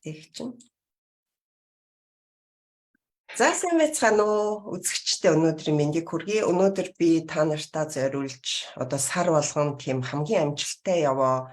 Тэг чинь. За, сайн байцгаана уу? Үзэгчдээ өнөөдрийн мэндийг хүргэе. Өнөөдөр би та нартаа зориулж одоо сар болгон тийм хамгийн амжилттай яваа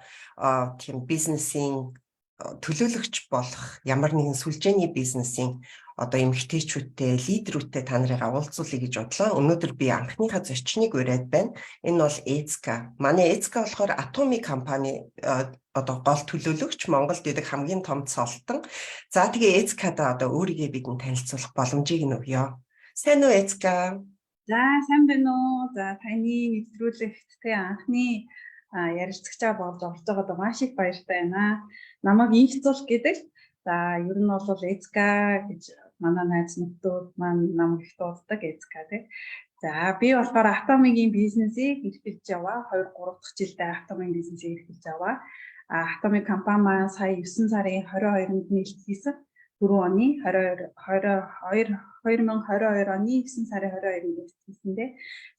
тийм бизнесийн төлөөлөгч болох ямар нэгэн сүлжээний бизнесийн одоо эмэгтэйчүүдтэй, лидерүүдтэй та нарыг уулзуулъя гэж бодлоо. Өнөөдөр би анхныхаа зочныг уриад байна. Энэ бол Эцка. Манай Эцка болохоор Atomy компани одоо гол төлөөлөгч, Монголд идэг хамгийн том цолтон. За, тэгээ Эцкада одоо өөрийгөө бидэнд танилцуулах боломжийг нь өгье. Сайн уу, Эцка? За, сайн байна уу? За, таны нэвтрүүлэгт те анхны ярилцагчаа болж орж байгаад маш их баяртай байна. Намайг Инх Зул гэдэг. За, ер нь бол Эцка гэж манай найз нөхдүүд маань намайг их дууддаг, Эцка тий. За, би болохоор Атомигийн бизнесийг эрхэлж яваа. 2 3 дахь жилдээ Атомийн бизнесийг эрхэлж яваа. Атомик компани маань сая 9 сарын 22-нд нээлт хийсэн. Түрүү оны 22 22 2022 оны 9 сарын 22-нд нээлт хийсэн дээ.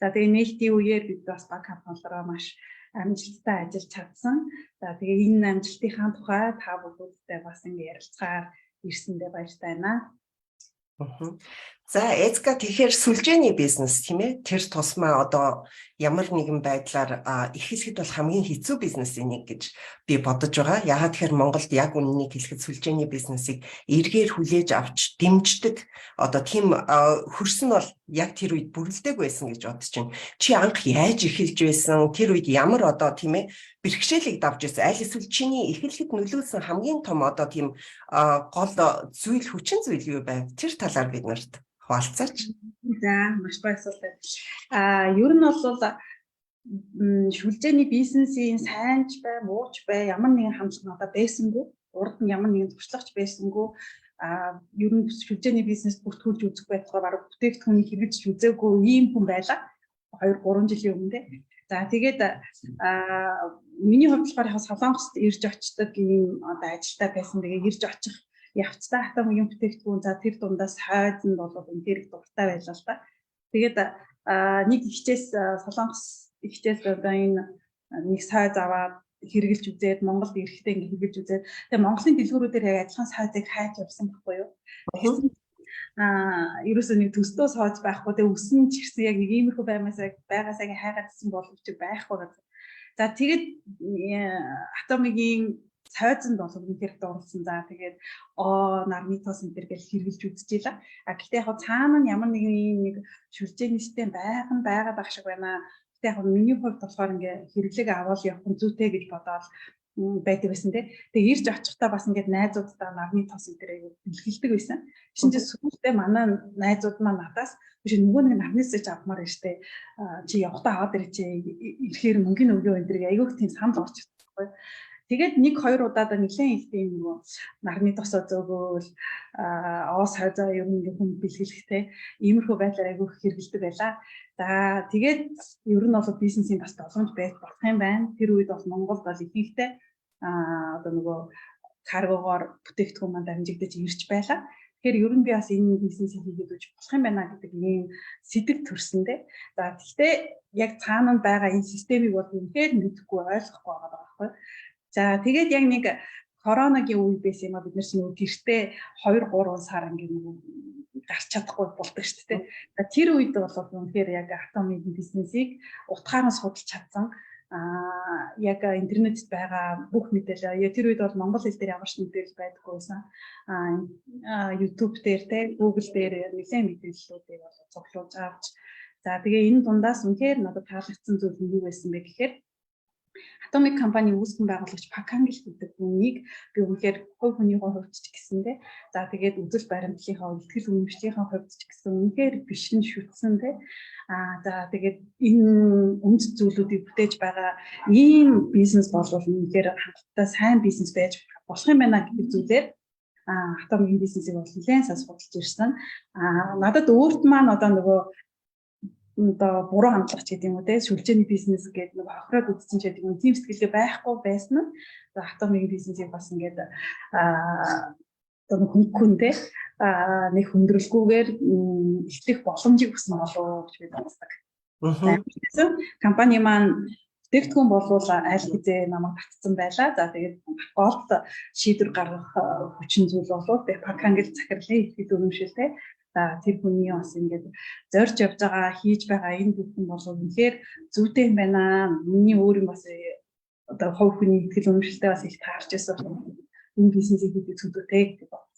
За, тэгээ нээлтийн үеэр бид бас баг компаниараа маш амжилттай ажиллаж чадсан. За, тэгээ энэ амжилтынхаа тухай та бүхэндээ бас ингэ ярилцахаар ирсэндээ баяртай байна. За, Эцка, тэгэхээр сүлжээний бизнес, тийм ээ, тэр тусмаа одоо ямар нэгэн байдлаар эхлэхэд бол хамгийн хэцүү бизнесийн нэг гэж би бодож байгаа. Яагаад тэгэхээр Монголд яг үнэнийг хэлэхэд сүлжээний бизнесийг эргээр хүлээж авч дэмждэг одоо тийм хөрс нь бол яг тэр үед бүрэлдээг байсан гэж бодож байна. Чи анх яаж эхэлж байсан? Тэр үед ямар одоо, тийм ээ, бэрхшээлийг давж байсан? Аль эсвэл чиний эхлэхэд нөлөөлсөн хамгийн том одоо тийм гол зүйл, хүчин зүйл юу байв? Тэр талаар бид нарт хуваалцаач. За, маш гоё асуулт. Ер нь бол шүлжээний бизнесийн сайн ч бай, муу ч бай, ямар нэгэн хандлага надад байсангүй. Урд нь ямар нэгэн туршлагач байсангүй. Ер нь шүлжээний бизнес бүртгүүлж үзэх байтугай бараг бүтээгдэхүүнийг хэрэгжиж үзээгүй ийм хүн байлаа. 2 3 жилийн өмнө те. За, тэгээд миний хувьд болохоор яг Солонгост ирж очдог ийм одоо ажилтаа байсан. Тэгээ ирж очих явцдаа Атомын бүтээгдэхүүн, за, тэр дундаас хойд нь бол энэ их дуртай байлаа л да. Тэгээд нэг ихчээс, Солонгос ихчээс одоо энэ нэг сойз аваад хэрэгжилж үзээд, Монголд ирэхдээ ингэ хэрэгжилж үзээд, тэгээ Монголын дэлгүүрүүдээр яг адилхан сойзыг хайж явсан байхгүй юу. Ерөөсөө нэг төстөө сойз байхгүй, тэгээ өсөн ч гэсэн яг нэг иймэрхүү баймасаа байгаасаа хайгаадсэн боловч байхгүй гэсэн. За, тэгээд Атомигийн сойзонд бол үнэхээр дурлсан. За, тэгээд нарны тос энэ төр гэл хэрэгжилж үзчихлээ. А гэхдээ яг цаана нь ямар нэгэн ийм нэг шүлжээний систем байх нь байгаад байх шиг байна. Гэхдээ яг миний хувьд болохоор ингээ хэрэглээг аваад явах нь зүйтэй гэж бодоод байдаг байсан тий. Тэгээ ирж очихдоо бас ингээд найзуудтай нарны тос энэ төр аягүй бэлгэлдэг байсан. Тэгсэн чинь сүүлдээ манай найзууд маань надаас биш, нөгөө нэг нарны сэж авмаар байна штэ. Чи явахдаа аваад ирээ, чи ирэхээр мөнгөний өгөө энэ төр айгүйх тийм санал орж ирсэн байхгүй. Тэгээд нэг хоёр удаад нэлээд их тийм нөгөө нарны тосоо зөөгөөл, оос хойзоо ер нь хүн бэлгэлэхтэй иймэрхүү байдлаар айгүй их хэрэгэлдэг байлаа. За, тэгээд ер нь бол бизнесийн бас боломж байж болох юм байна. Тэр үед бол Монголд бол ихэнхдээ одоо нөгөө каргогоор бүтээгдэхүүн маань дамжигдаж ирж байлаа. Тэгэхээр ер нь би бас энэ бизнесийг хийгээд үж болох юм байна гэдэг ийм сэтгэл төрсөн дээ. За, гэхдээ яг цаана нь байгаа энэ системийг бол үнэхээр мэдэхгүй, ойлгохгүй байгаа байхгүй. За, тэгээд яг нэг коронагийн үе байсан юм а, бид нар чинь гэртээ 2 3 сар ингээ нэг гарч чадахгүй болдог шүү дээ. За, тэр үед бол үнэхээр яг Атомын бизнесийг утгаар нь судалж чадсан. Яг интернетэд байгаа бүх мэдээлэл, тэр үед бол монгол хэл дээр ямар ч мэдээлэл байдаггүй байсан. YouTube дээр те, Google дээр нэлээд мэдээллүүдийг бол цуглуулж авч, за, тэгээ энэ дундаас үнэхээр надад таалагдсан зүйл нь юу байсан бэ гэхээр Atomy компани үүсгэн байгуулагч Пак Хангил гэдэг хүнийг би үнэхээр хувь хүнийхээ хувьд ч гэсэн те, за, тэгээд үзэл баримтлалынхаа, ихтгэл үнэмшлийнхээ хувьд ч гэсэн үнэхээр бишрэн шүтсэн те. За, тэгээд энэ үнэт зүйлүүдийг бүтээж байгаа ийм бизнес бол үнэхээр хангалттай сайн бизнес байж болох юм байна гэдэг зүйлээр Атомын бизнесийг бол нэлээд сайн судалж ирсэн. Надад өөрт маань одоо нөгөө одоо буруу хандлага ч гэдэг юм уу те, шүлжээний бизнес гэдэг нэг хохироод үзсэн ч гэдэг юм, тийм сэтгэлгээ байхгүй байсан нь за Атомын бизнесийг бас ингээд одоо хөнгөн те нэг хүндрэлгүйгээр эхлэх боломжийг өгсөн болов уу гэж би боддог. Компани маань Бүтээгдэхүүн болвол аль хэзээ намайг татсан байлаа. За, тэгээд гол шийдвэр гаргах хүчин зүйл бол Пакангел захирлын итгэл үнэмшилтэй. За, тэр хүний бас ингээд зорж явж байгаа, хийж байгаа энэ бүхэн бол үнэхээр зүйтэй юм байна. Миний өөр юм бас одоо хувь хүний итгэл үнэмшилтэй бас их таарч байсан. Энэ бизнесийг хийдэг зүйтэй гэдэг байна.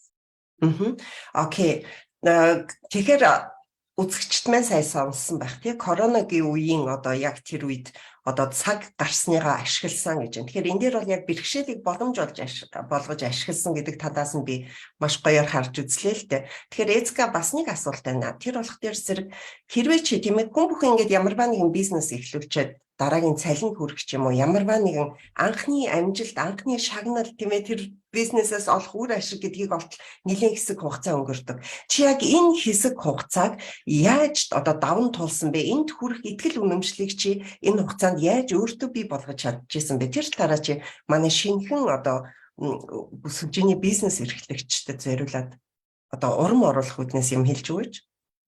Okay. Тэгэхээр үзэгчд маань сайн сонссон байх, тий, коронагийн үеийн одоо яг тэр үед одоо цаг гарсныгаа ашигласан гэж байна. Тэгэхээр энэ дээр бол яг бэрхшээлийг боломж болгож ашигласан гэдэг талаас нь би маш гоёор харж үзлээ л дээ. Тэгэхээр Эцка, бас нэг асуулт байна. Тэр болох дээр зэрэг хэрвээ чи, тийм ээ, хүн бүхэн ингээд ямарваа нэгэн бизнес эхлүүлчихэд дараагийн цалин хүрэх ч юм уу, ямарваа нэгэн анхны амжилт, анхны шагнал, тийм ээ, тэр бизнесээс олох үр ашиг гэдгийг олтол нэлээн хэсэг хугацаа өнгөрдөг. Чи яг энэ хэсэг хугацааг яаж одоо даван туулсан бэ? Энд хүрэх итгэл үнэмшлийг чи энэ хугацаанд яаж өөртөө бий болгож чадчихсан бэ? Тэр талаараа чи манай шинэхэн одоо бүсгжиний бизнес эрхлэгчдэд зориулаад одоо урам оруулах үүднээс юм хэлж өгөөч.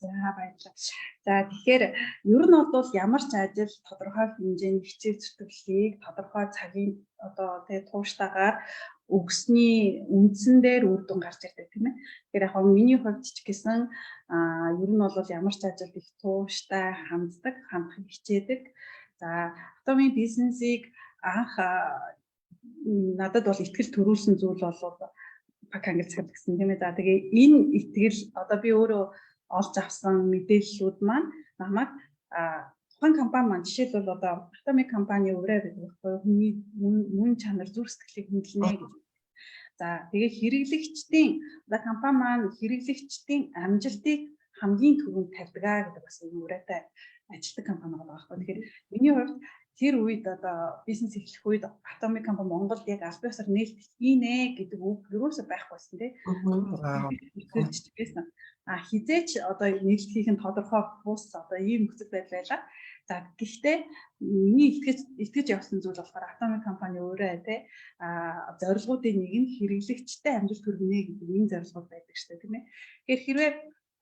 За, баярлалаа. За, тэгэхээр ер нь бол ямар ч ажил тодорхой хэмжээний хичээл зүтгэлийг тодорхой цагийн одоо тэгээ тууштайгаар өгсөний үндсэн дээр үр дүн гарч ирдэг, тийм ээ. Тэгэхээр яг миний хувьд ч гэсэн ер нь бол ямар ч ажилд их тууштай ханддаг, хандахыг хичээдэг. За, Атомын бизнесийг анх надад бол итгэл төрүүлсэн зүйл бол Пакангел захирал гэсэн, тийм ээ. За, тэгээ энэ итгэл одоо би өөрөө олж авсан мэдээллүүд маань намайг тухайн компани маань, жишээлбэл, одоо Atomic компани уриа гэдэг байхгүй, хүний мөн чанар, зүрх сэтгэлийг хөндлөнө гэж. За, тэгээ хэрэглэгчдийн одоо компани маань хэрэглэгчдийн амжилтыг хамгийн түрүүнд тавьдаг гэдэг бас юм уриатай ажилладаг компани байгаа байхгүй. Тэгэхээр миний хувьд тэр үед, одоо бизнес эхлэх үед Atomic компани Монголд яг аль биесээр нээлт хийнэ гэдэг үг юусоо байхгүйсэн, тий. Байсан. А хизээч одоо нээлт хийх нь тодорхой бус одоо ийм нөхцөл байдал байлаа. За, гэхдээ миний итгэж итгэж явсан зүйл болохоор Atomic компани өөрөө, тий, зорилгоудын нэг нь хэрэглэгчтэй амжилт хүргэнэ гэдэг энэ зорилгууд байдаг шүү дээ, тийм ээ. Тэгэхээр хэрвээ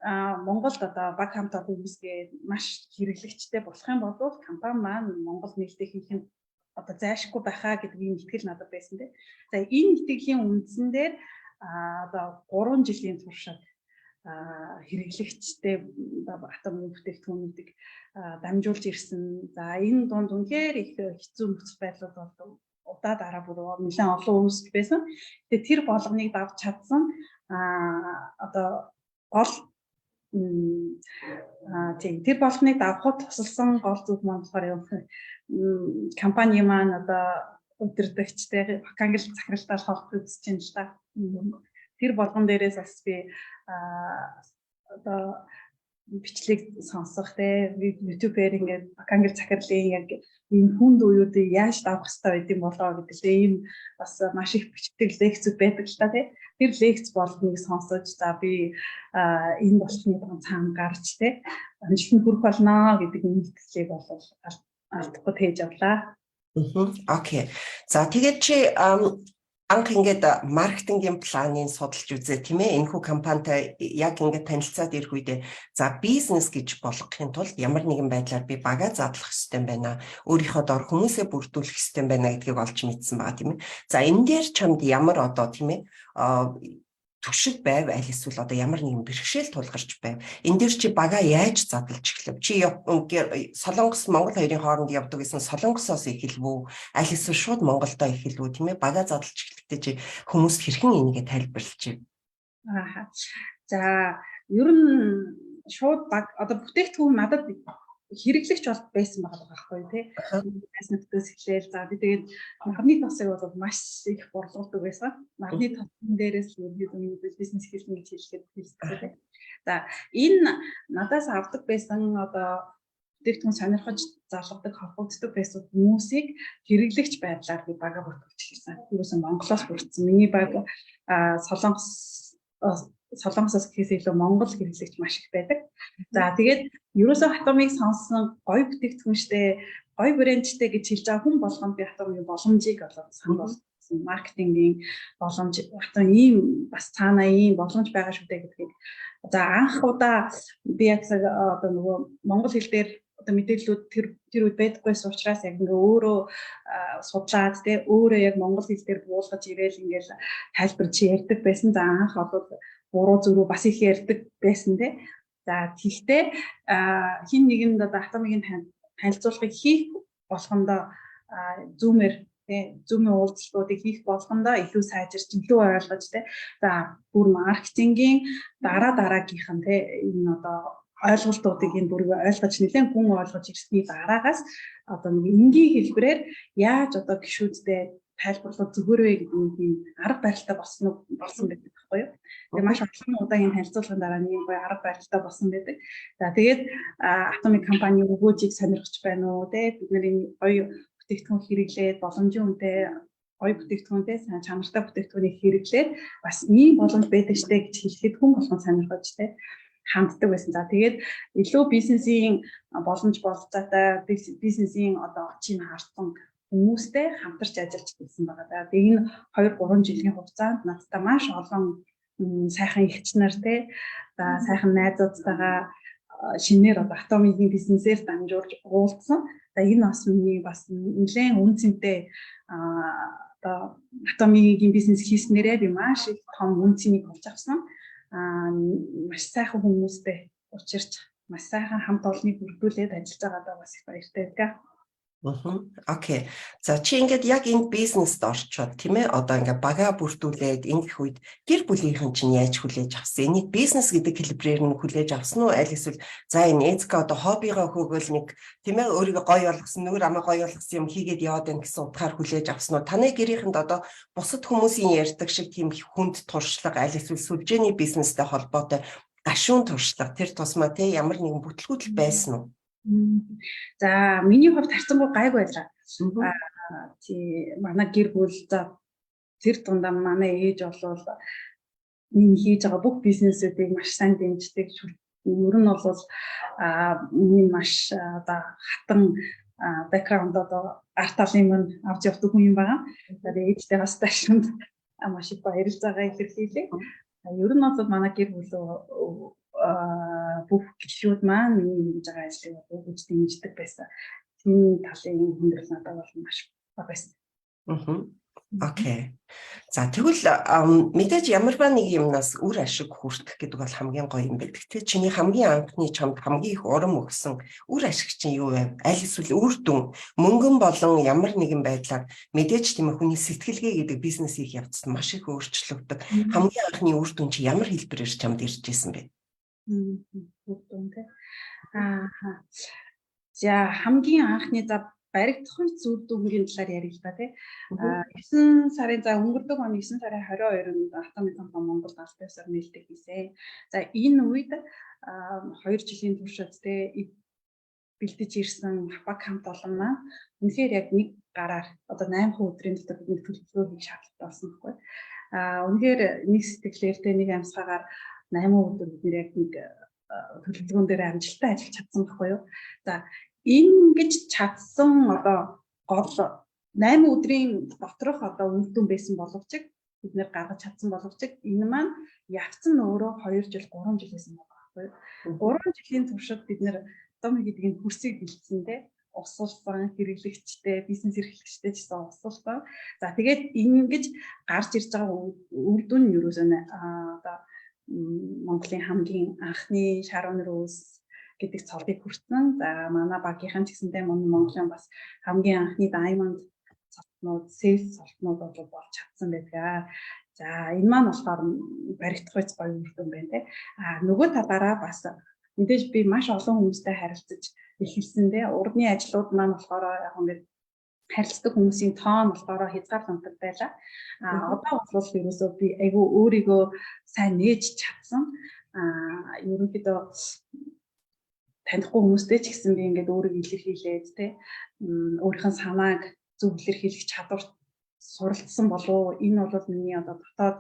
Монголд одоо баг хамт олон үүсгээд маш хэрэглэгчтэй болох юм бол компани маань Монгол нээлттэй хийх нь одоо зайлшгүй байхаа гэдэг ийм итгэл надад байсан, тий. За, энэ итгэлийн үндсэн дээр одоо 3 жилийн туршид хэрэглэгчтэй атомын бүтээгдэхүүнүүдийг дамжуулж ирсэн. За, энэ дунд үнэхээр их хэцүү нөхцөл байдлууд бол удаа дараа бүр нэлээд олон үүсэж байсан. Тэгээ тэр болгоныг давж чадсан одоо гол тийм, тэр болгоныг давхад тусалсан гол зүйл маань болохоор юм компани маань одоо удирдагчтай Вакангел захиралтай холбогдож байна л да. Тэр болгон дээрээс бас би одоо бичлэг сонсох, те, YouTube-ээр ингээд Вакангел захирлын яг ийм хүнд үеүүдийг яаж давах хэрэгтэй байд юм болоо гэдэг те, ийм бас маш их бичдэг лекцүүд байдаг л та, те. Тэр лекц болгоныг сонсож, за, би энэ болохны цаана гарч, те, амжилтанд хүрэх болно гэдэг энэ итгэлийг бол алдахгүй тээж авлаа. Okay. За, тэгээд чи анх ингээд маркетингийн планыг судалж үзээ, тийм ээ, энэхүү компанитай яг ингээд танилцаад ирэх үедээ, за, бизнес гэж болгохын тулд ямар нэгэн байдлаар би багаа задлах ёстой юм байна, өөрийнхөө дор хүмүүсээ бүрдүүлэх ёстой юм байна гэдгийг олж мэдсэн байгаа, тийм ээ. За, энэ дээр чамд ямар одоо, тийм ээ, түшиг байв, аль эсвэл одоо ямар нэгэн бэрхшээл тулгарч байв? Энэ дээр чи багаа яаж задлж эхлэв? Чи Солонгос, Монгол хоёрын хооронд явдаг гэсэн, Солонгосоос эхэлв үү? Аль эсвэл шууд Монголдо эхэлв үү? Тийм ээ, багаа задлж эхлэхдээ чи хүмүүст хэрхэн энийгээ тайлбарлаж? Аа. За, ер нь шууд баг одоо бүтээгдэхүүн надад хэрэглэгч бол байсан байгаа байхгүй, тий. Байснаас эхлээл, за, би тэгээд нарны тосыг бол маш их борлуулдаг байсан. Нарны тосын дээрээс л ерөнхийдөө бизнес эхэлнэ гэж хэлэхэд хэлсэн, тий. За, энэ надаас авдаг байсан одоо бүтээгдэхүүн сонирхож залгадаг, холбогддог байсан хүмүүсийг хэрэглэгч байдлаар би бага бүртгэж эхэлсэн. Юусэн Монголоос бүрдсэн. Миний баг Солонгосоос гэхээс илүү Монгол хэрэглэгч маш их байдаг. За, тэгээд ерөөсөө Атомыг сонссон, гоё бүтээгдэхүүн штэ, гоё брэндтэй гэж хэлж байгаа хүн болгонд би Атомын боломжийг олоод санал болгосон. Маркетингийн боломж, Атом ийм бас цаанаа ийм боломж байгаа шүү дээ гэдгийг. За, анх удаа би яг одоо нөгөө монгол хэл дээр одоо мэдээллүүд тэр үед байдаггүйсэн учраас яг ингээ өөрөө судлаад те, өөрөө яг монгол хэл дээр буулгаж ирээл ингээл тайлбарч ярьдаг байсан. За, анх бол буруу зүрүү бас их ярьдаг байсан те. За, тэгтээ хин нэгэнд одоо Атомигийн танилцуулгыг хийх болгондоо Zoom-ээр тий, Zoom-ийн уулзалтуудыг хийх болгондоо илүү сайжирч, илүү ойлгож тий. За, бүр маркетингийн дараа дараагийнх нь тий, энэ одоо ойлголтуудыг энэ бүрийг ойлгож, нэлээд гүн ойлгож ирсний дараагаас одоо нэг энгийн хэлбэрээр яаж одоо гишүүдтэй тайлбарлах зүгээр вэ гэдэг нэг тийм арга барилтай болсон байдаг байхгүй юу. Тэгээ маш олон удаа энэ танилцуулгын дараа нэг гоё арга барилтай болсон байдаг. За, тэгээд Atomy компани өгөөжийг сонирхож байна уу те, бид нар энэ гоё бүтээгдэхүүн хэрэглээд, боломжийн үнэтэй гоё бүтээгдэхүүнтэй, чанартай бүтээгдэхүүнийг хэрэглээд бас ийм боломж байдаг штэ гэж хэлэхэд хүн болгон сонирхож те ханддаг байсан. За, тэгээд илүү бизнесийн боломж болцоотой, бизнесийн одоо очийг харсан хүмүүстэй хамтарч ажиллаж байсан байгаа даа. Тэгээ энэ 2 3 жилийн хугацаанд надтай маш олон сайхан эгч нар те, за, сайхан найзуудтайгаа шинээр одоо Атомигийн бизнесээр дамжуулж уулзсан. За, энэ бас миний бас нэлээд үн цэнтэй, одоо Атомигийн бизнес хийснээрээ би маш их том үн цэнийг олж авсан. Маш сайхан хүмүүстэй учирч, маш сайхан хамт олныг бүрдүүлээд ажиллаж байгаадаа бас их баяртай байдаг. Okay. За, чи ингээд яг энэ бизнест орчоод, тийм ээ, одоо ингээд бага бүрдүүлээд ингэх үед гэр бүлийнхэн чинь яаж хүлээж авсан? Энийг бизнес гэдэг хэлбэрээр нь хүлээж авсан уу? Аль эсвэл за, энэ эцка одоо хоббигоо хөөгөл нэг, тийм ээ, өөрийгөө гоё болгосон, нүүр амаа гоё болгосон юм хийгээд яваад байна гэсэн утгаар хүлээж авсан уу? Таны гэрийнхэнд одоо бусад хүмүүсийн ярьдаг шиг тийм хүнд туршлага, аль эсвэл сүлжээний бизнестэй холбоотой гашуун туршлага, тэр тусмаа те, ямар нэгэн бүтлгүүдэл байсан уу? За, миний хувьд харьцангуй гайгүй байлаа. Аа, тий, манай гэр бүл, за, тэр дундаа манай ээж болвол миний хийж байгаа бүх бизнесүүдийг маш сайн дэмждэг. Ер нь бол миний маш одоо хатан background, одоо арт талын мөн авч явдаг хүн юм байгаа. Тэгээд ээжтэй бас ташрамд маш их баярлж байгаа илэрхийлээ. Ер нь бол манай гэр бүл бүх гишүүд маань миний хийж байгаа ажлыг өгөж дэмждэг байсан. Тийм талын хүндрэл надад бол маш бага байсан. Okay. За, тэгвэл мэдээж ямарваа нэг юмнаас үр ашиг хүртэх гэдэг бол хамгийн гоё юм байдаг. Тэ, чиний хамгийн анхны чамд хамгийн их урам өгсөн үр ашиг чинь юу вэ? Аль эсвэл үр дүн, мөнгөн болон ямар нэгэн байдлаар мэдээж, тийм ээ, хүний сэтгэлгээ гэдэг бизнес хийх явцад маш их өөрчлөгдөг. Хамгийн анхны үр дүн чи ямар хэлбэрээр чамд ирж исэн бэ? Үр дүн тий. Аа. За, хамгийн анхны, за, баригдах үр дүнгийн талаар ярив л да тий. А 9 сарын, за, өнгөрдөг оны 9 сарын 22-нд Атомын компани Монголд албан ёсоор нээлттэй хийсэн. За, энэ үед 2 жилийн туршид тий бэлдэж ирсэн баг хамт олон маань үнэхээр яг нэг гараар одоо 8 өдрийн дотор бид төлөвлөгөө хийх шаардлагатай болсон байхгүй. А үнэхээр нэг сэтгэлээр те, нэг амьсгаагаар 8 өдөр бид нэр яг нэг төлөвлөгөөн дээр амжилттай ажиллаж чадсан байхгүй юу. За, ингэж чадсан одоо гол 8 өдрийн доторх одоо үр дүн байсан боловч, бид нэр гаргаж чадсан боловч, энэ маань явц нь өөрөө 2 жил, 3 жил байсан байгаа байхгүй юу. 3 жилийн туршид бид нэр Атоми гэдэг энэ хөрсийг бэлдсэн те, усалсан хэрэглэгчтэй, бизнес эрхлэгчтэй ч гэсэн усалсан. За, тэгээд ингэж гарч ирж байгаа үр дүн нь юусоо одоо Монголын хамгийн анхны шар үнэр өөс гэдэг цолыг хүртсэн. За, манай багийнхан ч гэсэндээ Монголын бас хамгийн анхны diamond цолтнууд, sales цолтнууд бол болж чадсан байдаг. За, энэ маань болохоор баригдах үз гоё үр дүн байна те. А нөгөө талаараа бас мэдээж би маш олон хүмүүстэй харилцаж эхэлсэн те. Урдны ажлууд маань болохоор яг ингээд харилцдаг хүмүүсийн тоон болохоор хязгаарлагддаг байлаа. А одоо бол ерөөсөө би айгүй өөрийгөө сайн нээж чадсан. А ерөнхийдөө танихгүй хүмүүстэй ч гэсэн би ингээд өөрийгөө илэрхийлээд те, өөрийнх нь санааг зөв илэрхийлэх чадвар суралцсан болов, энэ бол миний одоо дотоод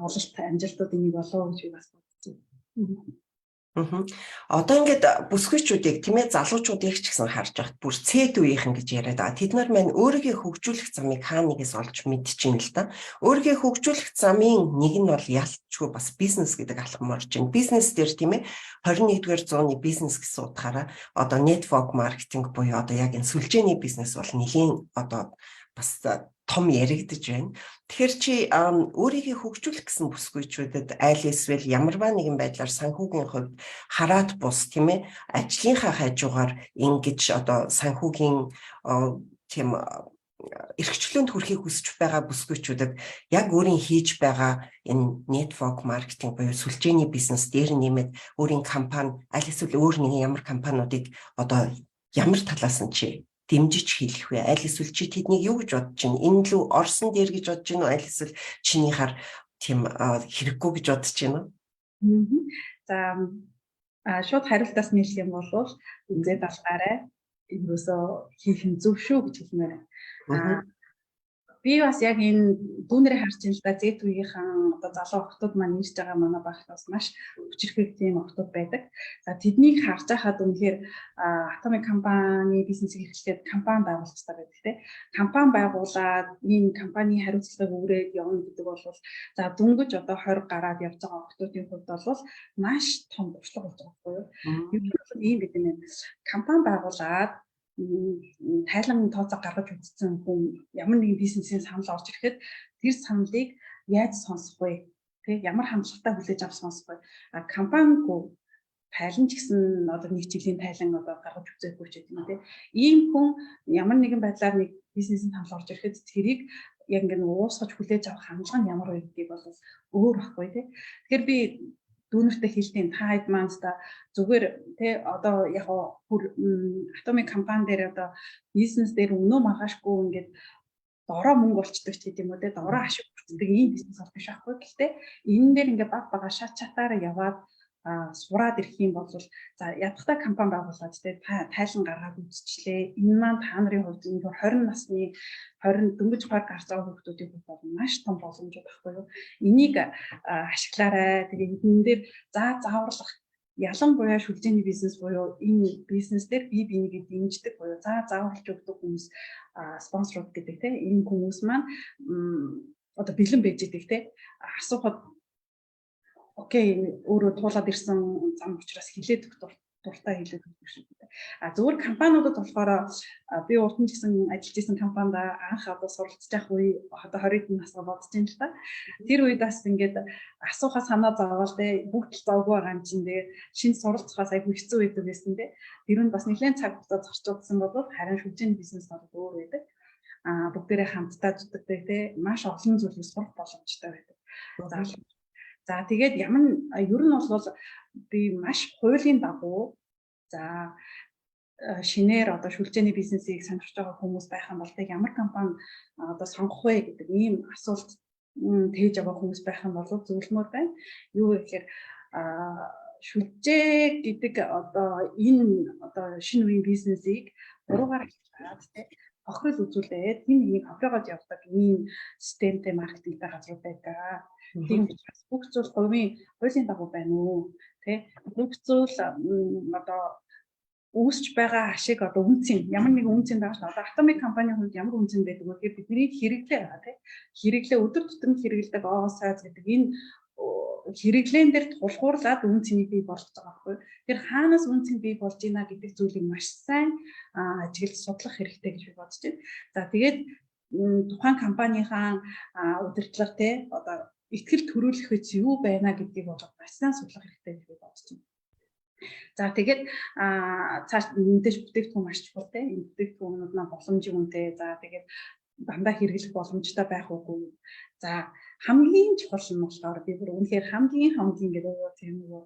ололт амжилтуудын нэг болов гэж би бас бодож байна. Одоо ингээд бүсгүйчүүдийг, тийм ээ, залуучуудыг ч гэсэн харж байхад бүр цэд үеийнхэн гэж яриад байгаа. Тэд нар маань өөрийгөө хөгжүүлэх замыг хаа нэгээс олж мэдчихээн л да. Өөрийгөө хөгжүүлэх замын нэг нь бол ялчгүй бас бизнес гэдэг алхам орж байна. Бизнес дээр, тийм ээ, 21-р зууны бизнес гэсэн утгаараа одоо network marketing буюу одоо яг энэ сүлжээний бизнес бол нэлийн одоо бас том яригдж байна. Тэгэхээр чи өөрийгөө хөгжүүлэх гэсэн бүсгүйчүүдэд аль эсвэл ямарваа нэгэн байдлаар санхүүгийн хувьд хараат бус, тийм ээ, ажлынхаа хажуугаар ингэж одоо санхүүгийн тийм эрхчлөөнд хүрэхийг хүсэж байгаа бүсгүйчүүдэд яг өөрийн хийж байгаа энэ network marketing буюу сүлжээний бизнес дээр нэмээд өөрийн компани аль эсвэл өөр нэгэн ямар компаниудыг одоо ямар талаас нь чи дэмжиж хэлэх вэ? Аль эсвэл чи тэднийг юу гэж бодож байна? Энэ лүү орсон дээр гэж бодож байна уу? Аль эсвэл чиний хар тийм хэрэггүй гэж бодож байна уу? За, шууд хариултаас нийлэх юм бол үзээд алгаарай. Ерөөсөө хийх нь зөв шүү гэж хэлмээр байна. Би бас яг энэ дүүнэрээ харж байна л да. Z үеийнхэн одоо залуу охтууд маань ирж байгаа, манай багт бас маш хүчирхэг тийм охтууд байдаг. За, тэднийг харж байхад үнэхээр Atomy компани бизнесийг эрхлэхэд компани байгуулах хэрэгтэй байдаг, тийм. Компани байгуулад энэ компани хариуцлагыг үүрээд явна гэдэг бол за дөнгөж одоо 20 гараад явж байгаа охтуудын хувьд бол маш том туршлага болж байгаа байхгүй юу? Ер нь бол ийм гэдэг юм. Компани байгуулад тайлан тооцоо гаргаж үзсэн хүн ямар нэгэн бизнесийн санал орж ирэхэд тэр саналыг яаж сонсох вэ? Тэ, ямар хандлагатай хүлээж авч сонсох вэ? А компанигүй, тайлан ч гэсэн одоо нэг жилийн тайлан одоо гаргаж үзээгүй ч гэдэг юм, те. Ийм хүн ямар нэгэн байдлаар нэг бизнесийн санал орж ирэхэд тэрийг яг ингэ уусгаж хүлээж авах хандлага нь ямар вэ гэдгийг бол өөр байхгүй, те. Тэгэхээр би дүүнертэй хэлдэг, та хэд маань та зүгээр, тий, одоо яг бүр Atomy компани дээр одоо бизнес дээр өнөө маргаашгүй ингээд дороо мөнгө олчдөг ч гэдэг юм уу, те, дороо ашиг хүртдэг ийм бизнес бол биш байхгүй. Гэхдээ энэ дээр ингээд баг бага шат шатаараа яваад сураад ирэх юм бол за ядахтай компани байгуулад, те, тайлан гаргаад үзчихлээ. Энэ маань та нарын хувьд энэ 20 насны 20 дөнгөж 20 гарч байгаа хүүхдүүдийн хувьд бол маш том боломж байхгүй юу? Энийг ашиглаарай. Тэгээ эдэн дээр за зааварлах, ялангуяа шүлжээний бизнес буюу энэ бизнес дээр бие биенийг дэмждэг буюу за зааварлаж өгдөг хүмүүс, спонсорууд гэдэг, те, энэ хүмүүс маань одоо бэлэн байж идэг, те, асуухад окей, өөрөө туулаад ирсэн зам учраас хилээд өгөх дуртай, хилээд өгөх шиг. А зөвхөн компаниудад болохоор би урд нь ч гэсэн ажиллаж исэн компанид анх одоо суралцж явах үе, одоо 20 хэдэн насгаа бодож байна л та. Тэр үед бас ингээд асуухаа санаа зовоол, те, бүгд л зовгүй байгаа юм чинь, тэгээ шинэ суралцахаас айгүй хэцүү байдаг байсан, те. Тэр нь бас нэлээд цаг хугацаа зарцуулсан бол харин шүлжээний бизнес бол өөр байдаг. А бүгдээрээ хамтдаа зүтгэдэг, те, маш олон зүйлийг сурах боломжтой байдаг. За, тэгээд ямар ер нь бол би маш хуулийн дагуу за шинээр одоо шүлжээний бизнесийг сонирхож байгаа хүмүүс байх юм бол тэг ямар компани одоо сонгох вэ гэдэг ийм асуулт тээж байгаа хүмүүс байх юм бол зөвлөмөр байна. Юу гэхээр шүлжээ гэдэг одоо энэ одоо шинэ үеийн бизнесийг буруугаар ашиглаад, тэ, хохирол үзүүлээд хэн нэгнийг хохиогоод явдаг ийм системтэй маркетингтэй газрууд байдаг. Тийм учраас бүх зүйл хуулийн дагуу байна уу? Тэ, бүх зүйл одоо үүсч байгаа ашиг одоо үнцийн ямар нэгэн үнцийн дагаж, одоо Atomy компанийн хувьд ямар үнцэн байдаг вэ гэхээр бидний хэрэглээ байгаа, тий, хэрэглээ, өдөр тутамд хэрэглэдэг оо сайз гэдэг энэ хэрэглээн дээр тулгуурлаад үн цэнийг бий болгож байгаа байхгүй. Тэр хаанаас үн цэн бий болж байна гэдэг зүйлийг маш сайн ажиглаж судлах хэрэгтэй гэж би бодож байна. За, тэгээд тухайн компанийнхаа удирдлага, те, одоо итгэл төрүүлэх гэж юу байна гэдгийг бол маш сайн судлах хэрэгтэй гэж би бодож байна. За, тэгээд цааш мэдээж бүтээгдэхүүн маш чухал, те. Энэ бүтээгдэхүүнүүд маань боломжийн үнэтэй. За, тэгээд дандаа хэрэглэх боломжтой байх уугүй. За, хамгийн чухал нь болохоор би бүр үнэхээр хамгийн хамгийн гэдэг нөгөө тийм нөгөө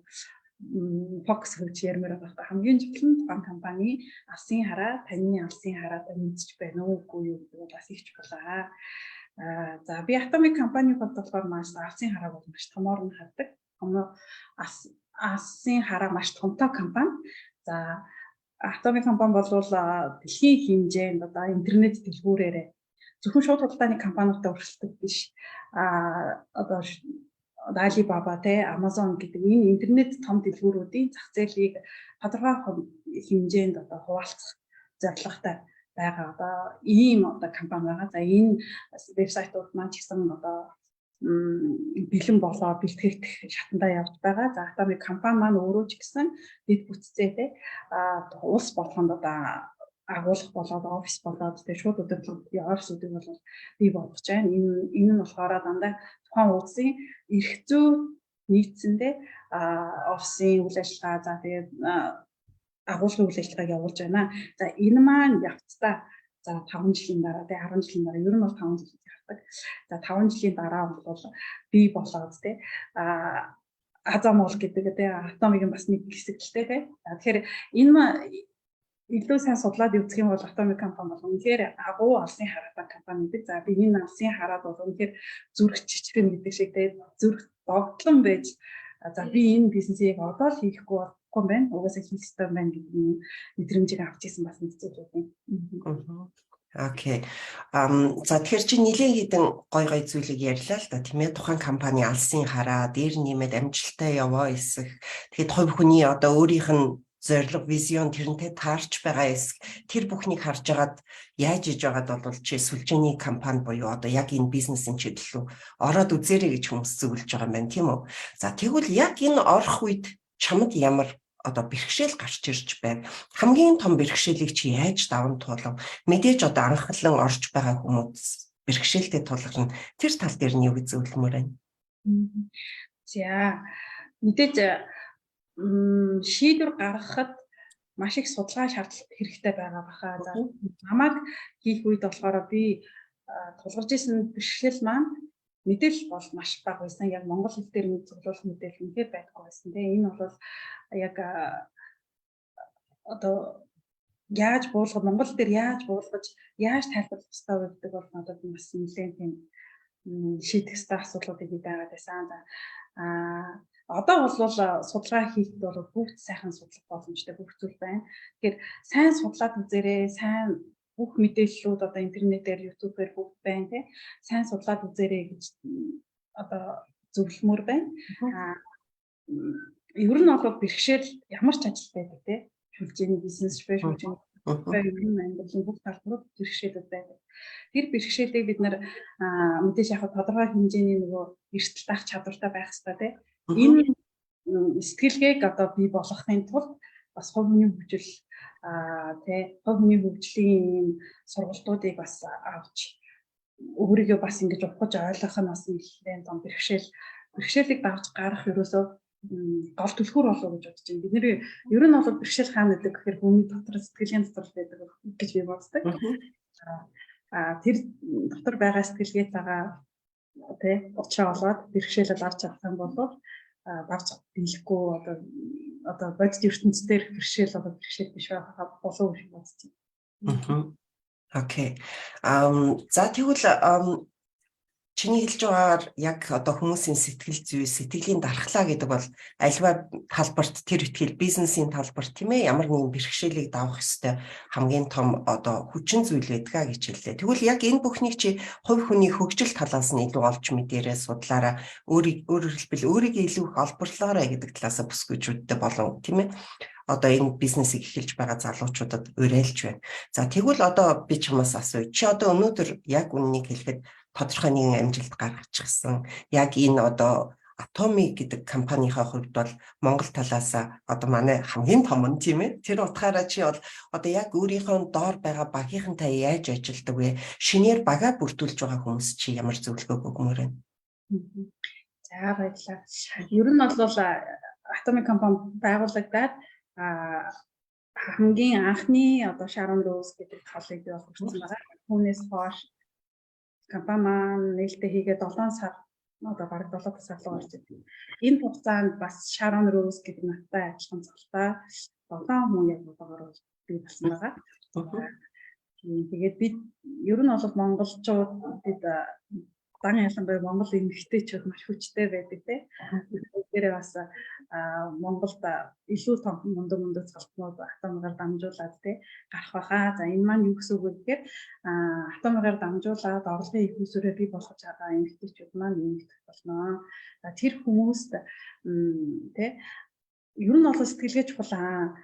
фокус хөвч ярмаар байгаа байхгүй. Хамгийн чухал нь тухайн компани алсын хараа, таны алсын хараатай мэдчих байна уу үгүй юу гэдэг бол бас их чухал аа. За, би Atomy компани хувьд болохоор маш алсын харааг бол маш томоор нь хардаг. Том алсын хараа маш томтой компани. За, Atomy компани бол дэлхийн хэмжээнд одоо интернет дэлгүүрээрээ зөвхөн шууд худалдааны компаниудтай өрсөлдөг биш. А одоо Alibaba те, Amazon гэдэг энэ интернет том дэлгүүрүүдийн зах зээлийг тодорхой хэмжээнд одоо хуваалцах зорилготой байгаа одоо ийм одоо компани байгаа. За, энэ вебсайтууд маань ч гэсэн одоо бэлэн болоо бэлтгэгдэх шатандаа явж байгаа. За, Atomic компани маань өөрөө ч гэсэн дэд бүтцээ те улс болгонд одоо агуулга болоод, офис болоод те, шууд удирдлагын офисуудыг бол бий болгож байна. Энэ нь болохоор дандаа тухайн улсын эрх зүй нийцсэндээ офисын үйл ажиллагаа, за тэгээд агуулгын үйл ажиллагааг явуулж байна. За, энэ маань явцдаа, за, 5 жилийн дараа тий, 10 жилийн дараа, ер нь бол 5 жил гардаг. За, 5 жилийн дараа бол бий болоод тий, Азамол гэдэг тий, Атомигийн бас нэг хэсэг л тий. За, тэгэхээр энэ илүү сайн судлаад үзэх юм бол Atomic компани бол үнэхээр агуу алсын хараатай компани гэдэг. За, би энэ алсын хараад бол үнэхээр зүрх чичрэн гэдэг шиг тий, зүрх догтлон байж, за, би энэ бизнесийг одоо л хийхгүй болохгүй юм байна. Угаасаа хийх ёстой юм байна гэдэг мэдрэмжийг авч ирсэн бас нэг зүйл юм. Okay. За, тэгэхээр чи нэлээд хэдэн гой гой зүйлийг ярьлаа л да, тийм ээ. Тухайн компани алсын хараа, дээр нэмээд амжилттай яваа эсэх. Тэгэхэд хувь хүний одоо өөрийнх нь зорилго, vision тэрнтэй таарч байгаа эсэх. Тэр бүхнийг харж агаад яаж иж байгаад бол чи сүлжээний компани буюу одоо яг энэ бизнесийн чиглэл рүү ороод үзээрэй гэж хүмүүс зөвлөж байгаа юм байна, тийм үү? За, тэгвэл яг энэ орох үед чамд ямар одоо бэрхшээл гарч ирж байна? Хамгийн том бэрхшээлийг чи яаж даван туулав? Мэдээж одоо анхлан орж байгаа хүмүүс бэрхшээлтэй тулгарна. Тэр тал дээр нь юу гэж зөвлөмөр байна? За, мэдээж шийдвэр гаргахад маш их судалгаа шаардлага хэрэгтэй байгаа баха. За, намайг хийх үед болохоор би тулгарч исэн бэрхшээл маань мэдээлэл бол маш бага байсан. Яг монгол хэл дээр нэг цуглуулах мэдээлэл үнэхээр байдаггүй байсан. Тэгээ энэ бол яг одоо яаж буулгах, монгол дээр яаж буулгаж, яаж тайлбарлах ёстой вэ гэдэг бол надад бас нэлээд тийм шийдэх ёстой асуудлуудыг би байгаад байсан. За, одоо бол судалгаа хийхэд бол бүгд сайхан судлах боломжтой бүх зүйл байна. Тэгэхээр сайн судлаад үзээрэй, сайн бүх мэдээллүүд одоо интернетээр, YouTube-ээр бүгд байна тий. Сайн судлаад үзээрэй гэж одоо зөвлөмөр байна. Ер нь бол бэрхшээл ямар ч ажил байдаг тий. Сүлжээний бизнес, шүлжээний ер нь амьдралын бүх талбарууд бэрхшээлүүд байдаг. Тэр бэрхшээлийг бид нар мэдээж яг тодорхой хэмжээний нөгөө эрсдэл даах чадвартай байх хэрэгтэй тий. Энэ сэтгэлгээг одоо бий болгохын тулд бас хувь хүний хөгжил тий, хувь хүний хөгжлийн ийм сургалтуудыг бас авч, өөрийгөө бас ингэж ухаж ойлгох нь бас нэлээд том бэрхшээлийг давж гарах ерөөсөө гол түлхүүр болов гэж бодож байна. Бид нэр ер нь бол бэрхшээл хаана байдаг гэхээр хүний дотор, сэтгэлгээний дотор байдаг гэж би боддог. Тэр дотор байгаа сэтгэлгээтэйгээ тий уучраа олоод бэрхшээлээ давж чадах юм бол давж дийлэхгүй одоо бодит ертөнцийн бэрхшээл одоо бэрхшээл биш байх болов гэж бодож байна. Okay. За, тэгвэл чиний хэлж байгаагаар яг одоо хүмүүсийн сэтгэл зүй, сэтгэлийн дархлаа гэдэг бол альва талбарт, тэр ихтгэл бизнесийн талбарт, тийм ээ, ямар нэгэн бэрхшээлийг давах ёстой хамгийн том одоо хүчин зүйл байдгаа гэж хэллээ. Тэгвэл яг энэ бүхнийг чи хувь хүний хөгжил талаас нь илүү олж мэдээрээ, судлаараа, өөрийг, өөрөөр хэлбэл, өөрийгөө илүү их олборлоорой гэдэг талаасаа бүсгүйчүүдтэй болон, тийм ээ, одоо энэ бизнесийг эхэлж байгаа залуучуудад уриалж байна. За, тэгвэл одоо би чамаас асууя. Чи одоо өнөөдөр яг үнэнийг хэлэхэд тодорхой нэгэн амжилт гаргачихсан. Яг энэ одоо Atomy гэдэг компанийнхаа хувьд бол Монгол талаас одоо манай хамгийн том нь, тийм ээ. Тэр утгаараа чи бол одоо яг өөрийнхөө доор байгаа багийнхантай яаж ажилладаг вэ? Шинээр багаа бүрдүүлж байгаа хүмүүс чи ямар зөвлөгөөг өгмөр байна? За, баярлалаа. Ер нь бол Atomy компани байгуулагдаад хамгийн анхны одоо Sharon Rose гэдэг толыг би бол хүртсэн байгаа. Түүнээс хойш компани маань нээлттэй хийгээ 7 сар, одоо бараг 7 сар руу орж ирсэн. Энэ хугацаанд бас Sharon Rose гэдэг надтай адилхан цолтой 7 хүн яг одоогоор бий болсон байгаа. Тэгээд бид ер нь бол монголчууд бид Зан ялангуяа Монгол эмэгтэйчүүд маш хүчтэй байдаг тий. Тэгэхээр бас Монголд илүү том мундаг мундаг цолтнууд Атомигаар дамжуулаад тий гарах байхаа. За, энэ маань юу гэсэн үг вэ гэхээр Атомигаар дамжуулаад орлогын их усүрээ бий болгож байгаа эмэгтэйчүүд маань нэмэгдэх болно. За, тэр хүмүүст тий ер нь бол сэтгэлгээ чухал аа.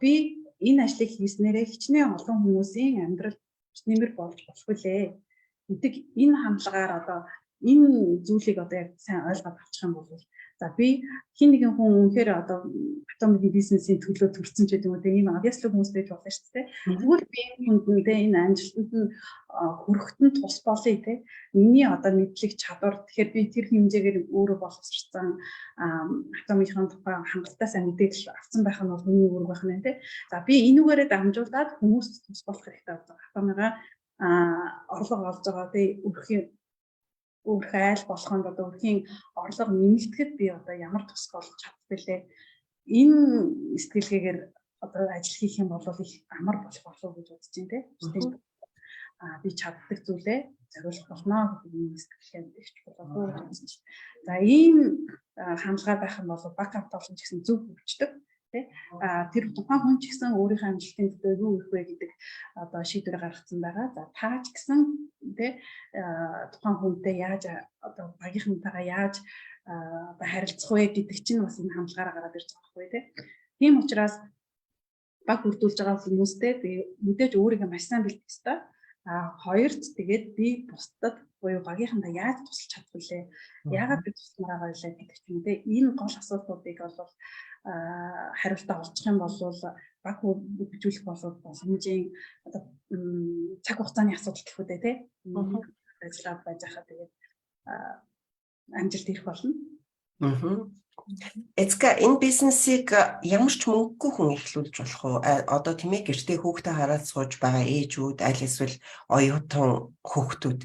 Би энэ ажлыг хийснээрээ хичнээн олон хүмүүсийн амьдрал нэмэр болж болох билээ гэдэг энэ хандлагаар одоо энэ зүйлийг одоо яг сайн ойлгоод авчих юм бол, за, би хэн нэгэн хүн үнэхээр одоо Атомигийн бизнесийн төлөө төрсэн ч гэдэг юм уу те, ийм obviously хүмүүс байж болно шүү дээ. Тэгвэл би энэ хүнд те, энэ амжилтанд нь хүрэхэд нь тус болъё те. Миний одоо мэдлэг, чадвар, тэгэхээр би тэр хэмжээгээр өөрөө боловсрсан, Атомынхын тухай хангалттай сайн мэдээлэл авсан байх нь бол миний үүрэг байх нь те. За, би энүүгээрээ дамжуулаад хүмүүст тус болох хэрэгтэй байна. Атомыгаа орлого олж байгаа те, өрхийн өрх айл болохонд, одоо өрхийн орлого нэмэгдэхэд би одоо ямар тус болж чадах билээ. Энэ сэтгэлгээгээр одоо ажил хийх юм бол их амар болох болов гэж бодож байна те. Би чаддаг зүйлээ зориулах болно гэдэг энэ сэтгэлгээ их чухал болов гэж бодсон чинь. За, ийм хандлага байх юм бол баг хамт олон ч гэсэн зөв хөгждөг тий. Тэр тухайн хүн ч гэсэн өөрийнхөө амжилтын төлөө юу хийх вэ гэдэг одоо шийдвэр гаргацсан байгаа. За, та ч гэсэн тий тухайн хүнтэй яаж, одоо багийнхантайгаа яаж одоо харилцах вэ гэдэг чинь бас энэ хандлагаараа гараад ирж байгаа байхгүй тий. Тийм учраас баг бүрдүүлж байгаа хүмүүстэй би мэдээж өөрийгөө маш сайн бэлтгэх ёстой. Хоёрт тэгээд би бусдад буюу багийнхандаа яаж тусалж чадах билээ? Яагаад би тусламаар байгаа билээ гэдэг ч юм те. Энэ гол асуултуудыг бол хариултаа олчих юм бол баг хөгжүүлэх бол боломжийн одоо цаг хугацааны асуудал гэх үү те. Ажиллаад байж хаа тэгээд амжилт ирэх болно. Эцка, энэ бизнесийг ямар ч мөнгөгүй хүн эхлүүлж болох уу? Одоо тийм ээ, гэртээ хүүхдээ хараад сууж байгаа ээжүүд, аль эсвэл оюутан хүүхдүүд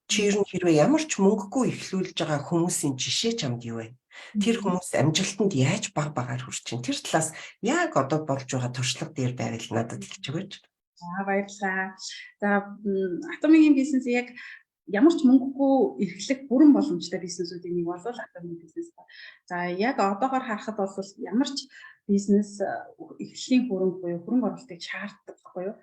чи ер нь хэрвээ ямар ч мөнгөгүй эхлүүлж байгаа хүмүүсийн жишээ чамд юу вэ? Тэр хүмүүс амжилтанд яаж баг багаар хүрч чинь? Тэр талаас яг одоо болж байгаа туршлага дээр байвал надад хэлж өгөөч. За, баярлалаа. За, Атомигийн бизнес яг ямар ч мөнгөгүй эрхлэх бүрэн боломжтой бизнесүүдийн нэг бол Атомын бизнес ба. За, яг одоогоор харахад бол ямар ч бизнес эхлэлийн хөрөнгө буюу хөрөнгө оруулалтыг шаарддаг байхгүй юу?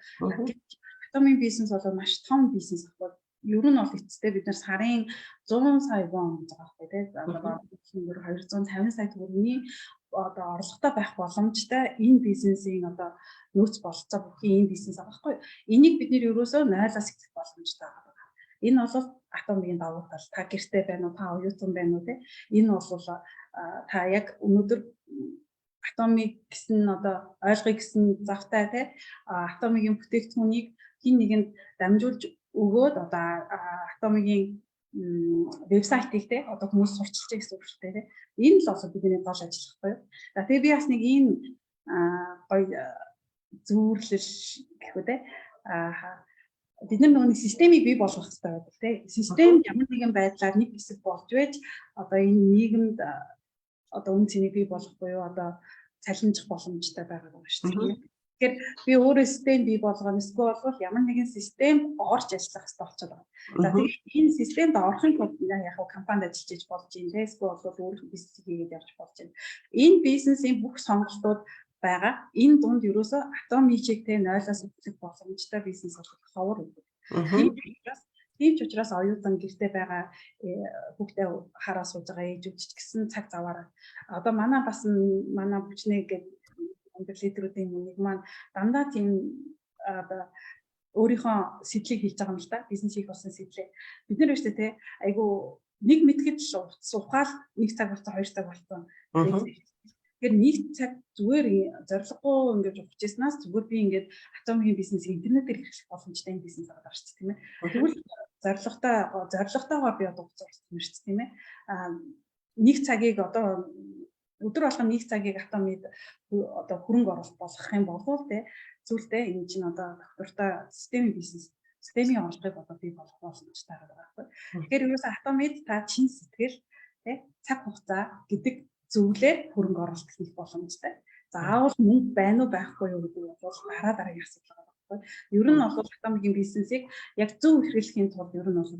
Атомын бизнес бол маш том бизнес байхгүй. Ер нь бол эцэстээ бид нар сарын 100 сая вон гэж байгаа байхгүй тий. Одоо 250 сая төгрөгийн одоо орлоготой байх боломжтой энэ бизнесийн одоо нөөц бололцоо бүхий энэ бизнес байгаа байхгүй. Энийг бид нэр ерөөсөө 0-аас эхлэх боломжтой байгаа. Энэ бол Атомигийн давуу тал. Та гэрте байна уу, та оюутан байна уу те. Энэ бол та яг өнөөдөр Атомик гэсэн одоо ойлгоё гэсэн завтай те, Атомигийн бүтээгдэхүүнийг хэн нэгэнд дамжуулж өгөөд одоо Атомигийн вебсайтыг те одоо хүмүүс сурчилж гэсэн үг шүү дээ те. Энэ л бол бидний гол ажил байхгүй юу. За, тэгээ би бас нэг ийм гоё зүүрлэл гэх үү те. Бид нар нөгөө нэг системийг бий болгох хэрэгтэй байдаг тий. Систем ямар нэгэн байдлаар нэг хэсэг болж байж одоо энэ нийгэмд одоо үн цэнийг бий болгох буюу одоо цалинжих боломжтой байгаа юм шүү дээ. Тэгэхээр би өөрөө систем бий болгоно, эсвэл бол ямар нэгэн систем орж ажиллах хэрэгтэй болчиход байгаа. За, тэгээд энэ системд орохын тулд яг компанид ажиллаж иж болж байна те, эсвэл бол өөрийнхөө бизнесийг хийгээд явж болж байна. Энэ бизнесийн бүх сонголтууд байгаа. Энэ дунд ерөөсөө Атомичийг те 0-аас эхлэх боломжтой бизнес болох ховор өгдөг. Тийм ч учраас оюутан, гэрте байгаа хүүхдээ хараа сууж байгаа ээжүүд ч гэсэн цаг заваараа одоо манай бас манай бүчнэ гэдэг амьдрал лидерүүдийн нэг маань дандаа тийм одоо өөрийнхөө сэдлийг хэлж байгаа юм л да. Бизнес хийх болсон сэдлээ. Бид нар шүү дээ те, айгу нэг мэтгэд л ухаал нэг цаг болсон, 2 цаг болсон. Тэгэхээр нэг цаг зүгээр зорилгогүй ингэж ухажсанаас зүгээр би ингээд Атомын бизнесийг интернетээр эрхлэх боломжтой энэ бизнес байгаа шүү дээ, тийм ээ. Тэгвэл зорилготойгоор би одоо хугацаа орсон юм шүү дээ, тийм ээ. Нэг цагийг одоо өдөр болгон нэг цагийг Атомид одоо хөрөнгө оруулалт болгох юм бол те, зүйлдээ энэ чинь одоо доктортой системийн бизнес, системийн орлогыг одоо бий болгох боломжтой байгаа байхгүй. Тэгэхээр ерөөсөө Атомид та чин сэтгэл те, цаг хугацаа гэдэг зүйлээр хөрөнгө оруулалт хийх боломжтой. Заавал мөнгө байна уу, байхгүй юу гэдэг бол дараа дараагийн асуудал байгаа. байхгүй. Ер нь бол Атомигийн бизнесийг яг зөв хэрэглэхийн тулд ер нь бол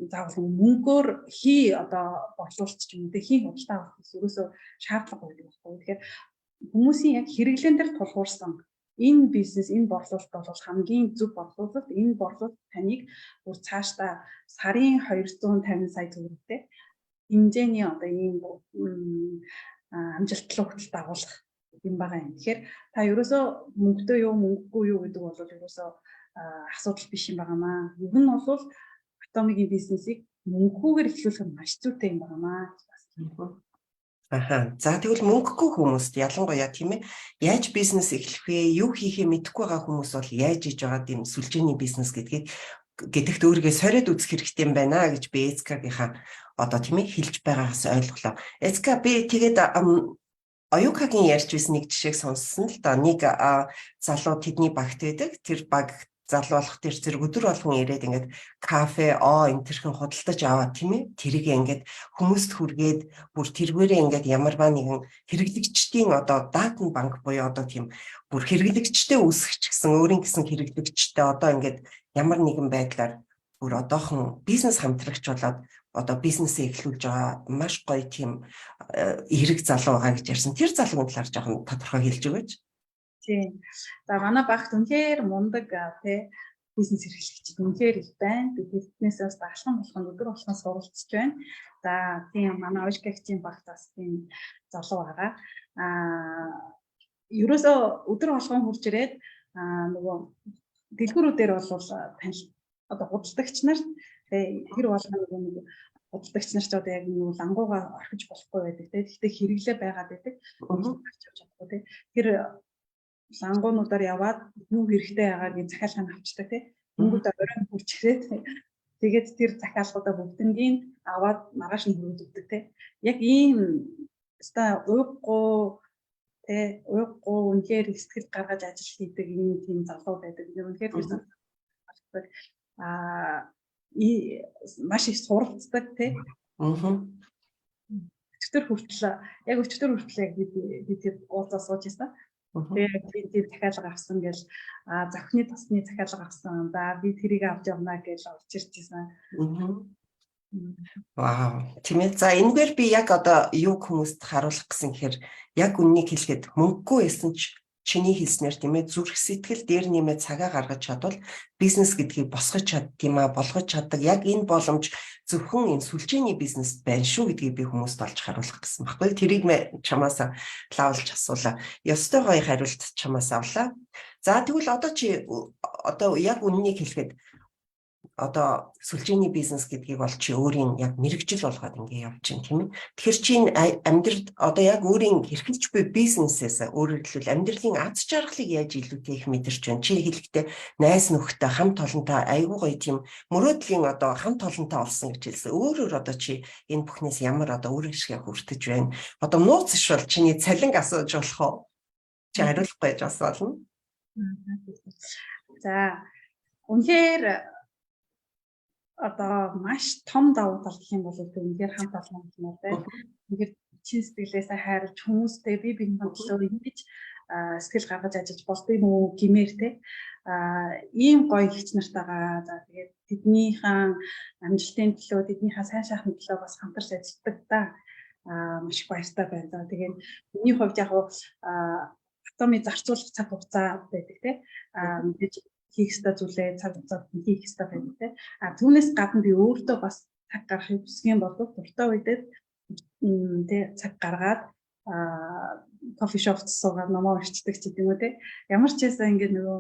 заавал мөнгөөр хий одоо борлуулалт ч юм уу, хий худалдаа авах гэсэн ерөөсөө шаардлага байдаг байхгүй. Тэгэхээр хүмүүсийн яг хэрэглээн дээр тулгуурсан энэ бизнес, энэ борлуулалт бол хамгийн зөв борлуулалт. Энэ борлуулалт таныг бүр цаашдаа сарын 250 сая төгрөгтэй хэмжээний одоо ийм амжилтлаг хүртэл дагуулах юм байгаа юм. Тэгэхээр та ерөөсөө мөнгөтэй юу, мөнгөгүй юу гэдэг бол ерөөсөө асуудал биш юм байгаамаа. Ер нь бол Атомигийн бизнесийг мөнгөгүйгээр эхлүүлэх нь маш зүйтэй юм байгаамаа гэж бас. Аха. За, тэгвэл мөнгөгүй хүмүүст, ялангуяа, тийм ээ, яаж бизнес эхлэх вэ? Юу хийхээ мэдэхгүй байгаа хүмүүс бол яаж хийж байгаа юм сүлжээний бизнес гэдэгт өөрийгөө сориод үзэх хэрэгтэй юм байна гэж би Эцкагийнхаа одоо, тийм ээ, хэлж байгаагаас ойлголоо. Эцка, би тэгээд Оюукагийн ярьж байсан нэг жишээг сонссон л да. Нэг залуу тэдний багт байдаг. Тэр баг залуу болох тэр зэрэг өдөр болгон ирээд ингээд кофе, энэ тэрхэн худалдаж аваад, тийм ээ, тэрийг ингээд хүмүүст хүргээд, бүр тэргээрээ ингээд ямарваа нэгэн хэрэглэгчдийн одоо data банк буюу одоо тийм бүр хэрэглэгчтэй үүсгэж гисэн, өөрийн гэсэн хэрэглэгчтэй одоо ингээд ямар нэгэн байдлаар бүр одоохон бизнес хамтрагч болоод одоо бизнесээ эхлүүлж байгаа маш гоё тийм эрэг залуу байгаа гэж ярьсан. Тэр залуугийн талаар жоохон тодорхой хэлж өгөөч. Тийм. За, манай багт үнэхээр мундаг, тий, бизнес эрхлэгчид үнэхээр их байна. Би тэднээс бас даалхан болгоно, өдөр болгон суралцж байна. За, тийм, манай Ожгагчийн багт бас тийм залуу байгаа. Ерөөсөө өдөр болгон хурж ирээд нөгөө дэлгүүрүүдээр бол танил одоо худалдагч нарт тэр болгоно, нөгөө нэг худалдагч нар ч одоо яг нэг лангуугаа орхиж болохгүй байдаг, те. Гэхдээ хэрэглээ байгаад байдаг. Авч явж чадахгүй, те. Тэр лангуунуудаар яваад юу хэрэгтэй байгааг захиалга нь авчдаг, тий. Мөнгөдөө оройн хурж ирээд, тэгээд тэр захиалгуудаа бүгднгийн аваад маргааш нь хүргэж өгдөг, тий. Яг ийм өстой уйггүй, тий, уйггүй, үнэхээр сэтгэл гаргаж ажил хийдэг ийм тийм залуу байдаг. Үнэхээр тэр маш их суралцдаг, тий. Өчтөр хүртэл, яг өчтөр хүртэл яг бид тэр уулзаа сууж байсан. Тэгээд би тийм захиалга авсан гэл, зохины тосны захиалга авсан. За, би тэрийг авч явна гэж орж ирж байсан. Вау. Тийм ээ. За, энэгээр би яг одоо юу хүмүүст харуулах гэсэн гэхээр яг үннийг хэлэхэд мөнгөгүй байсан ч чиний хэлснээр, тийм ээ, зүрх сэтгэл дээр нэмээ цагаа гаргаж чадвал бизнес гэдгийг босгож чаддаг юм а, болгож чаддаг. Яг энэ боломж зөвхөн энэ сүлжээний бизнес байна шүү гэдгийг би хүмүүст олж харуулах гэсэн баггүй. Тэрийг чамаас лавлж асуулаа. Ёстой гоё хариулт чамаас авлаа. За, тэгвэл одоо чи одоо яг үннийг хэлэхэд одоо сүлжээний бизнес гэдгийг бол чи өөрийн яг мэргэжил болгоод ингэ явж байна, тийм ээ. Тэгэхээр чи энэ амьдрал одоо яг өөрийн эрхэлж буй бизнесээс, өөрөөр хэлбэл, амьдралын аз жаргалыг яаж илүүтэй их мэдэрч байна? Чи хэлэхдээ найз нөхдөд, хамт олонтой айгуу гоё тийм мөрөөдлийн одоо хамт олонтой олсон гэж хэлсэн. Өөрөөр одоо чи энэ бүхнээс ямар одоо үр ашиг хүртэж байна? Одоо нууц иш бол чиний цалинг асууж болох уу? Чи хариулахгүй байж бас болно. За, үнэхээр одоо маш том давуу тал гэх юм бол би үнэхээр хамт олон юм уу, те. Үнэхээр чин сэтгэлээсээ хайрлаж, хүмүүстэй бие биенийхээ төлөө ингэж сэтгэл гаргаж ажиллаж болд юм уу гэмээр, те. Ийм гоё эгч нартайгаа, за, тэгээд тэднийхэн амжилтын төлөө, тэднийхээ сайн сайхны төлөө бас хамтарч ажилладаг та маш их баяртай байна. За, тэгээд миний хувьд яг Атомын зарцуулах цаг хугацаа байдаг, те. Мэдээж хийх ёстой зүйлээ цаг хугацаанд хийх ёстой байдаг, те. А түүнээс гадна би өөртөө бас цаг гаргахыг хүсэх юм бол дуртай үедээ, тэ, цаг гаргаад кофе шопт суугаад номоо уншдаг ч гэдэг юм уу, те. Ямар ч байсан ингээд нөгөө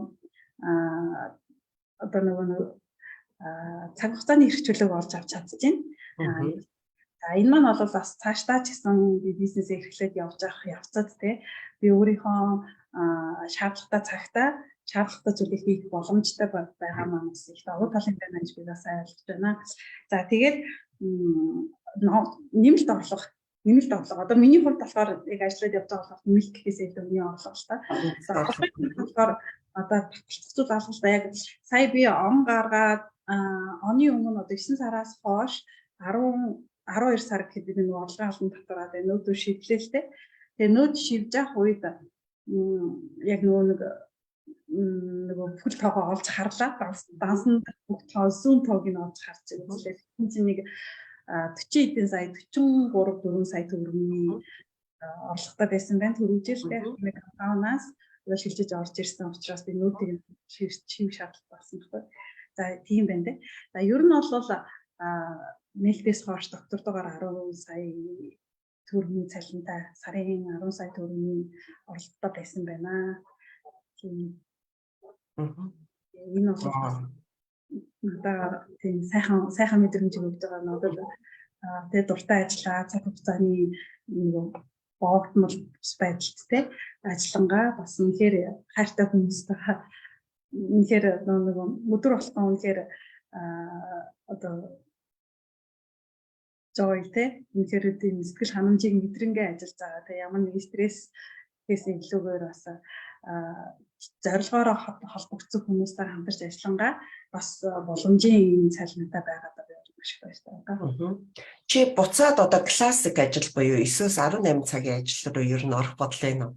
одоо нөгөө цаг хугацааны эрх чөлөөг олж авч чадчихээн. За, энэ маань бол бас цаашдаа ч гэсэн би бизнесээ эрхлээд явж явах явцад, те, би өөрийнхөө шаардлагатай цагтаа шаардлагатай зүйлийг хийх боломжтой байгаа маань бас их давуу тал юм байна гэж би бас ойлгож байна. За, тэгээд нэмэлт орлого, нэмэлт орлого. Одоо миний хувьд болохоор яг ажиллаад явж байгаа болохоор нэмэлт гэхээс илүү миний орлого л та. За, болохоор одоо татгалцах зүйл алга. Яг сая би он гаргаад, оны өмнө одоо 9 сараас хойш 10 12 сар гэхэд бид нэг орлогын албан татвараа нөөдөө шивлээ л те. Тэгээ нөөд шивж явах үед яг нөгөө нэг Нөгөө бүхэл тоогоо олж харлаа. Дансан бүх тоо, зүүн тоог нь олж харж үзлээ. Тэгсэн чинь нэг 40 хэдэн сая, 43 4 сая төгрөгийн орлоготой байсан байна. Түрүү жил нэг компаниас шилжиж орж ирсэн учраас би нүүдийг шивэх шаардлага болсон байхгүй. За, тийм байна те. За, ер нь бол нээлтээс хойш доктортойгоор 10 сая төгрөгийн цалинтай, сарын 10 сая төгрөгийн орлоготой байсан байна. Тийм. Энэ бол надаа тийм сайхан сайхан мэдрэмж өгдөг байгаа. Надад тэгээ дуртай ажиллаа, цаг хугацааны нөгөө боогдмол бус байдалд те ажиллангаа бас үнэхээр хайртай хүмүүстэй, үнэхээр нөгөө өдөр болгон үнэхээр одоо joy те, үнэхээр тийм сэтгэл ханамжийг мэдрэнгээ ажиллаж байгаа те, ямар нэг стрессээс илүүгээр бас зорилгоороо холбогдсон хүмүүстэй хамтарч ажиллангаа бас боломжийн цалинтай байгаадаа би маш их баяртай байгаа. Чи буцаад одоо классик ажил буюу 9-өөс 18 цагийн ажил руу ер нь орох бодлоо юм уу?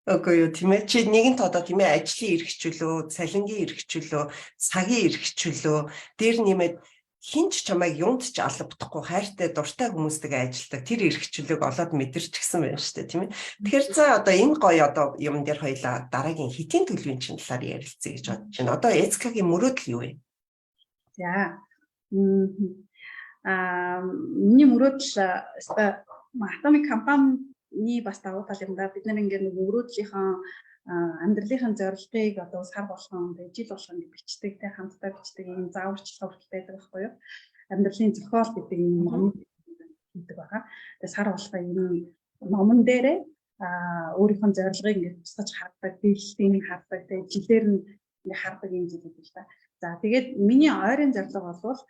Үгүй юу, тийм ээ. Чи нэгэнт одоо, тийм ээ, ажлын эрх чөлөө, цалингийн эрх чөлөө, цагийн эрх чөлөө дээр нэмээд хэн ч чамайг юунд ч албадахгүй, хайртай дуртай хүмүүстэйгээ ажилладаг тэр эрх чөлөөг олоод мэдэрчихсэн байна шүү дээ, тийм ээ. Тэгэхээр за, одоо энэ гоё одоо юм дээр хоёлаа дараагийн хэтийн төлөвийн чинь талаар ярилцъя гэж бодож байна. Одоо Эцкагийн мөрөөдөл юу вэ? За. Миний мөрөөдөл Atomic компани бас давуу тал юм да. Бид нар ингээд нэг мөрөөдлийнхаа, амьдралынхаа зорилгыг одоо сар болгон, тэгээ жил болгон ингэ бичдэг те, хамтдаа бичдэг ийм зааварчилгаа хүртэл байдаг байхгүй юу? Амьдралын зохиол гэдэг ийм ном хийдэг байгаа. Тэгээ сар болгон энэ номон дээрээ өөрийнхөө зорилгыг ингэ тусгаж хардаг, дийлэлтийг хардаг, тэгээ жилээр нь ингэ хардаг юм зүйл байдаг л та. За, тэгээд миний ойрын зорилго бол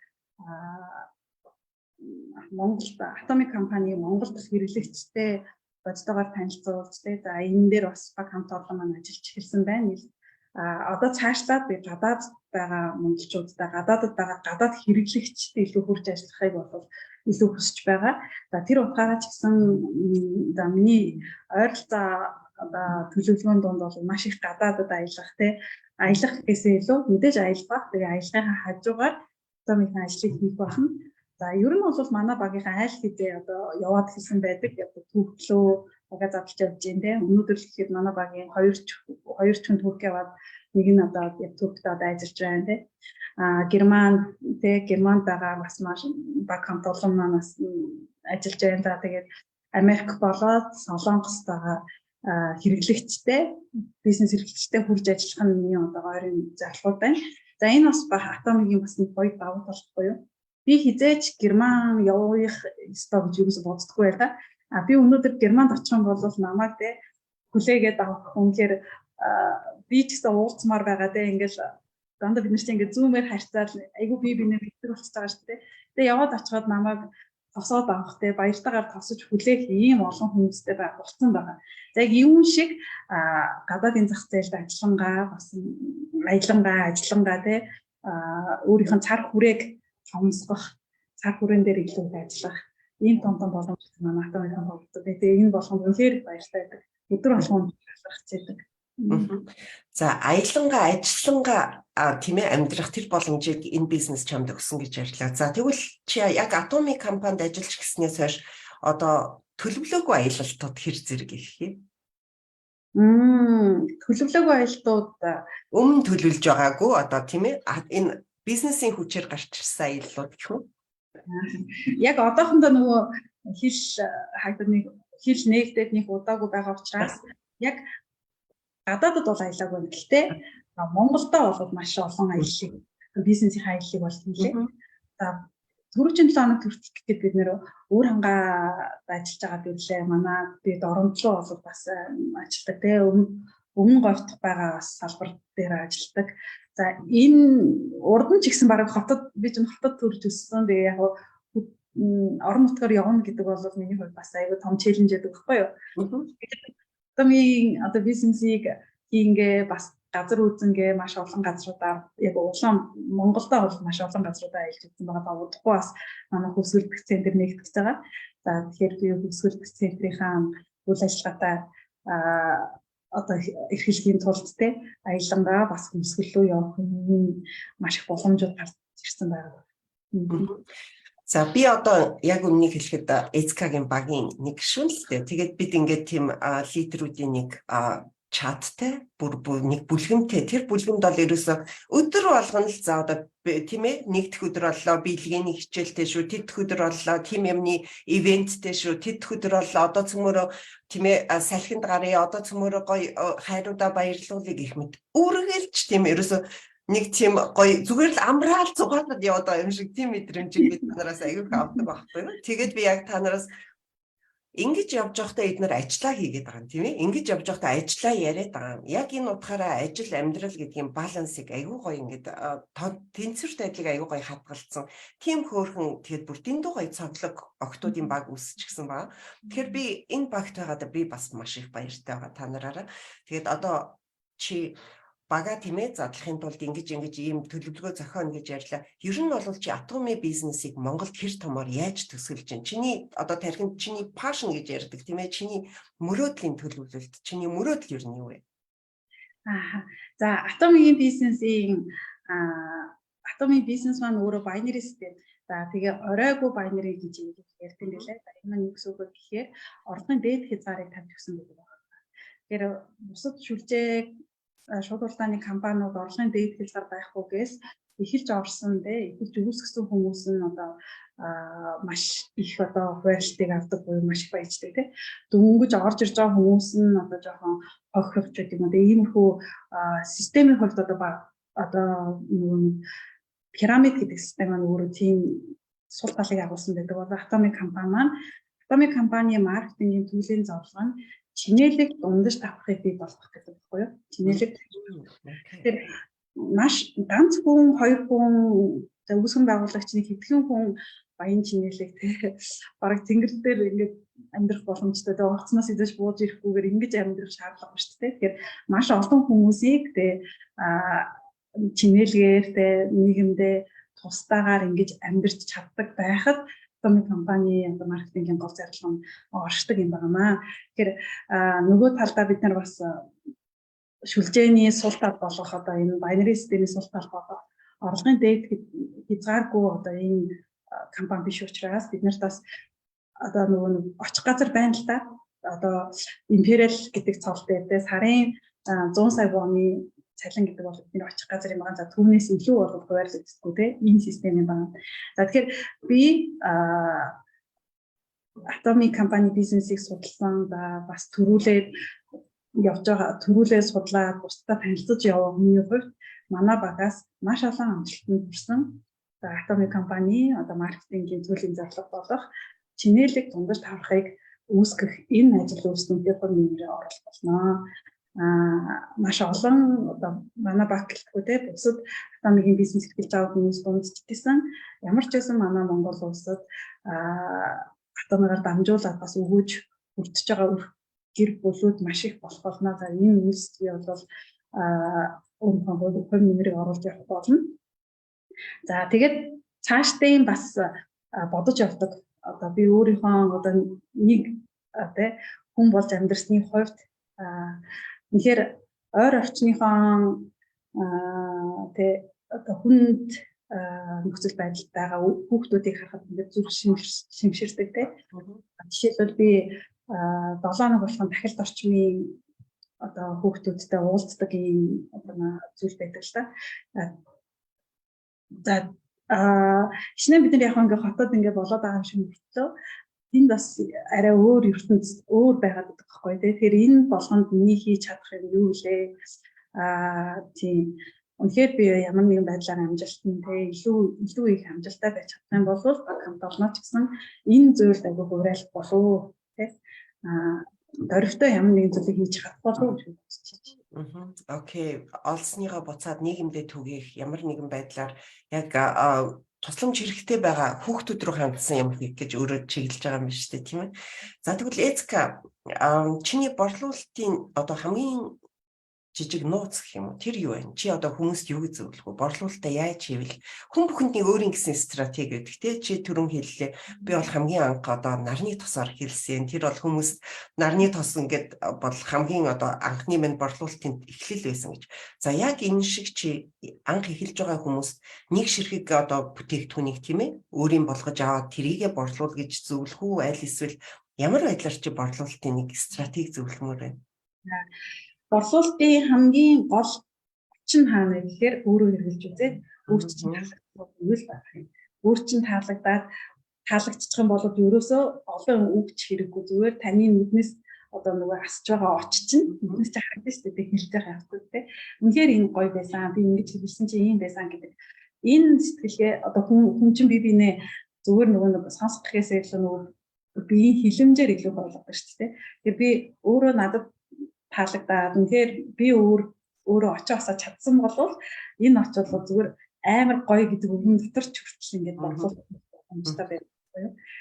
Монголд Atomic компани Монголд хэрэглэгчтэй бодтойгоор танилцуулж тий. За, энэ дээр бас баг хамт олон маань ажиллаж эхэлсэн байна. А одоо цаашлаад би гадаад байгаа монголчуудтай, гадаадад байгаа гадаад хэрэглэгчтэй илүү хурж ажиллахыг бол илүү хүсэж байгаа. За, тэр утгаараа ч гэсэн, за, миний ойролцоо одоо төлөвлөгөөнд дунд бол маш их гадаадад аялах тий, аялах гэхээсээ илүү мэдээж аялах, тэгээ аялахынхаа хажуугаар одоо мэдэн ажлыг хийх болно. За, ер нь бол манай багийнхаа айл хэзээ одоо яваад эхэлсэн байдаг. Одоо Турклөө бага задлж явж байна те. Өнөөдөр л гэхэд манай багийн хоёр хүн Турк яваад, нэг нь одоо яг Туркт одоо ажиллаж байна те. А Герман те, Германд байгаа бас маш баг хамт олон маань бас ажиллаж байна. За, тэгээд Америк болоод Солонгост байгаа хэрэглэгчтэй, бизнес хэрэглэгчтэй хүрж ажиллах нь миний одоо ойрын зорилгууд байна. За, энэ бас Атомигийн бас нэг гоё давуу тал байхгүй юу? Би хэзээ ч Герман явах ёстой гэж юусоо боддоггүй байла. А би өнөөдөр Германд очих юм бол намайг те хүлээгээд авах, үнэхээр би ч гэсэн уулзмаар байгаа те, ингээл дандаа бид нар чинь ингээд Zoom-ээр харьцаал айгүй би бинээ мэддэг болчихж байгаа шүү дээ. Тэгээ яваад очиход намайг тосоод авах те, баяртайгаар тосож хүлээх ийм олон хүмүүстэй байх болсон байгаа. За, яг юм шиг гадаадын зах зээлд ажиллангаа бас аялангаа, ажиллангаа те, өөрийнх нь цар хүрээг томсгох, цар хүрээн дээр илүү их ажиллах ийм том том боломж манай Atomic компани. Тэгээ энэ болгонд үнэхээр баяртай байдаг. Өдөр болгон шалгах хичээдэг. За, аялангаа, ажиллангаа, тийм ээ, амьдрах тэр боломжийг энэ бизнес чамд өгсөн гэж ярьлаа. За, тэгвэл чи яг Atomic компанид ажиллаж гиснээс хойш одоо төлөвлөөгүй аялалтууд хэр зэрэг их юм? Төлөвлөөгүй аялалтууд өмнө төлөвлөж байгаагүй одоо, тийм ээ, энэ бизнесийн хүчээр гарч ирсэн аяллууд гэх юм. Яг одоохондоо нөгөө хэл хагдаад нэг хэл нээгдээд нэг удаагүй байгаа учраас яг гадаадад бол аялаагүй. Гэхдээ Монголдо бол маш олон аяллыг, бизнесийн аяллыг бол хийлээ. За, түрүүчийн 7 хоног төртөл гэхэд бид нэр өвөр хангаа ажиллаж байгаа гэрлээ. Манай би Доромдлоо бол бас ажилладаг те, өмнө говьдох байгаа бас салбар дээр ажилладаг. За, энэ урд нь ч гэсэн бараг хотод, би ч хотод төрж өссөн. Тэгээ яг орон нутгаар явна гэдэг бол миний хувьд бас айгүй том challenge байдаг байхгүй юу? Одоо бизнесийг хийнгээ бас газар үзэнгээ маш олон газруудаар, яг улаан Монголдо бол маш олон газруудаар аялж үзсэн байгаа. Та удахгүй бас манай хөвсгөлдөх центр нэгтгэж байгаа. За, тэгэхээр би хөвсгөлдөх центрийнхаа үйл ажиллагаатай одоо эрхлэхийн тулд те аялангаа бас хөмсгөл рүү явах маш их боломжууд гарч ирсэн байгаа. За, би одоо яг үнэнийг хэлэхэд Эцкагийн багийн нэг гишүүн л дээ. Тэгээд бид ингээд тийм лидерүүдийн нэг чаттай, бүр нэг бүлгэмтэй. Тэр бүлгэмд бол ерөөсө өдөр болгоно л, за, одоо, тийм ээ, нэг дэх өдөр боллоо, биелгэний хичээлтэй шүү, тэд дэх өдөр боллоо, тийм юмны event тэй шүү, тэд дэх өдөр боллоо, одоо цөмөрөө, тийм ээ, салхинд гаръя, одоо цөмөрөө гоё хайруудаа баярлуулъя гэх мэт үргэлж тийм ерөөсө нэг тийм гоё, зүгээр л амраал зугаалаад яваад байгаа юм шиг тийм мэдрэмжийг би та нараас аягүй их авдаг байхгүй юу. Тэгээд би яг та нараас ингэж явж байхдаа эднэр ажиллаа хийгээд байгаа юм, тийм ээ. Ингэж явж байхдаа ажиллаа яриад байгаа юм. Яг энэ утгаараа ажил амьдрал гэдгийн балансыг аягүй гоё ингэж тэнцвэрт байдлыг аягүй гоё хадгалсан. Тийм хөөрхөн, тэгээд бүр дэндүү гоё цоглог охидуудын баг үүсчихсэн байгаа. Тэгэхээр би энэ багт байгаадаа би бас маш их баяртай байгаа та нараараа. Тэгээд одоо чи бага, тийм ээ, задлахын тулд ингэж ингэж ийм төлөвлөгөө зохионо гэж ярьлаа. Ер нь бол чи Атоми бизнесийг Монголд хэр томоор яаж төсөөлж байна? Чиний одоо тархинд чиний passion гэж ярьдаг, тийм ээ, чиний мөрөөдлийн төлөвлөлт, чиний мөрөөдөл ер нь юу вэ? Аа. За, Атомигийн бизнесийн Атомийн бизнес маань өөрөө binary system. За, тэгээ оройгүй binary гэж ярьдаг юм билээ. За, энэ маань юу гэсэн үг вэ гэхээр орлогын дээд хязгаарыг тавьж өгсөн гэдэг байна. Тэгэхээр бусад шүлжээ, шууд худалдааны компаниуд орлогын дээд хязгаар байхгүйгээс эхэлж орсон, те, эхэлж үүсгэсэн хүмүүс нь одоо маш их одоо хуваарлтыг авдаг буюу маш их баяждаг, те. Дөнгөж орж ирж байгаа хүмүүс нь одоо жоохон хохирох ч гэдэг юм уу, те, иймэрхүү системийн хувьд одоо нөгөө нэг пирамид гэдэг систем маань өөрөө тийм сул талыг агуулсан байдаг бол Атомик компани маань, Атомик компани маркетингийн төлөвийн зорилго нь чинээлэг дундаж тавхархыг бий болгох гэдэг байхгүй юу? Чинээлэг. Тэгэхээр маш ганц хүн, хоёр хүн, за, үүсгэн байгуулагч нэг хэдхэн хүн баян чинээлэг, те, бараг тэнгэр дээр ингээд амьдрах боломжтой, те, онгоцноос идэж бууж ирэхгүйгээр ингэж амьдрах шаардлага шүү дээ. Тэгэхээр маш олон хүмүүсийг, те, чинээлгээр, те, нийгэмдээ тусдаагаар ингэж амьдрч чаддаг байхад Атомик компани одоо маркетингийн гол зорилго нь оршдог юм байна. Тэгэхээр нөгөө талдаа бид нар бас шүлжээний сул тал болох, одоо энэ binary системийн сул тал болох орлогын дээд хязгааргүй одоо энэ компани биш учраас бид нарт бас одоо нөгөө нэг очих газар байна л да. Одоо Imperial гэдэг цол дээр, те, сарын 100 сая вонны цалин гэдэг бол бидний очих газар юм байна. За, түүнээс илүү бол хуваарлагддаггүй, те, энэ систем юм байна. За, тэгэхээр би Атомик компани бизнесийг судалсан, за, бас төрүүлээд явж байгаа, төрүүлээ судлаад бусдад танилцаж яваа хүний хувьд манай багаас маш олон амжилтанд хүрсэн. За, Атомик компани одоо маркетингийн төлөвийн зорилго болох чинээлэг дундаж тавхархыг үүсгэх энэ ажил үйлснүүдийн хувь нэмрээ оруулах болно. Маш олон одоо манай баг гэлтгүй, те, бусад Атомигийн бизнес эрхэлж байгаа хүмүүс дунд ч гэсэн ямар ч байсан манай Монгол улсад Атомигаар дамжуулаад бас өгөөж хүртэж байгаа гэр бүлүүд маш их болох болно. За, энэ үйлс би бол өөрийнхөө хувь нэмрийг оруулж явах болно. За, тэгээд цаашдын бас бодож явдаг, одоо би өөрийнхөө одоо нэг, тэ, хүн болж амьдрсны хувьд үнэхээр ойр орчныхоо, тэ, одоо хүнд нөхцөл байдалд байгаа хүүхдүүдийг харахад ингээд зүрх шимширдэг, тэ. Жишээлбэл, би 7 хоног болгон дахилт орчмын одоо хүүхдүүдтэй уулздаг ийм одоо зүйл байдаг л та. За, хичнээн бид нар яг ингээ хотод ингээ болоод байгаа юм шиг мөртлөө энд бас арай өөр ертөнц, өөр байгаад байдаг байхгүй, тий. Тэгэхээр энэ болгонд миний хийж чадах юм юу вэ? Тийм. Үнэхээр би ямар нэгэн байдлаар амжилтан, тий, илүү илүү их амжилттай байж чадах юм бол баг хамт олноо ч гэсэн энэ зүйлд айгүй хувирайлах болов, тий. Дөрвтэй ямар нэгэн зүйлийг хийж чадах болов гэж бодож байна. Okay. Олсныгоо буцаад нийгэмдээ түгээх, ямар нэгэн байдлаар яг тусламж хэрэгтэй байгаа хүүхдүүд рүү хандсан юм хийх гэж өөрөө чиглэж байгаа юм биш үү, тийм ээ. За, тэгвэл Эцка, чиний борлуулалтын одоо хамгийн Жижиг нууц гэх юм уу? Тэр юу вэ? Чи одоо хүмүүст юу гэж зөвлөх вэ? Борлуулалтаа яаж хийвэл хүн бүхэнд нэг өөрийн гэсэн стратеги гэдэг те. Чи түрүүн хэллээ. Би бол хамгийн анх одоо нарны тосоор хэлсэн. Тэр бол хүмүүст нарны тос ингээд бол хамгийн одоо анхны минь борлуулалтын эхлэл байсан гэж. За, яг энэ шиг чи анх эхэлж байгаа хүмүүст нэг ширхэг одоо бүтээгдэхүүнийг, тийм ээ, өөрийн болгож аваад тэрийгэ борлуул гэж зөвлөх үү? Аль эсвэл ямар байдлаар чи борлуулалтын нэг стратеги зөвлөмөр байна? Борлуулалтын хамгийн гол хүч нь хаана вэ гэхээр өөрөө хэрэглэж үзээд өөр чинь таалагдах үйл байх юм. Өөр чинь таалагдаад таалагдчих юм бол ерөөсөө олон үг ч хэрэггүй, зүгээр таны нүднээс одоо нөгөө асч байгаа оч чинь нүднээс чи харагдаж шүү дээ, хэлж байгаа байхгүй тий. Үнэхээр энэ гоё байсан. Би ингэж хэлсэн чинь ийм байсан гэдэг. Энэ сэтгэлгээ одоо хүн хүн чинь бие биенээ зүгээр нөгөө нэг сонсох гэхээсээ илүү нөгөө биеийн хилэмжээр илүү ойлгодог шүү дээ. Тэгэхээр би өөрөө надад таалагдаад, үнэхээр би өөрөө очиж асаад чадсан бол энэ оч бол зүгээр амар гоё гэдэг үгэн дотор ч хүртэл ингээд борлуулах боломжтой байдаг.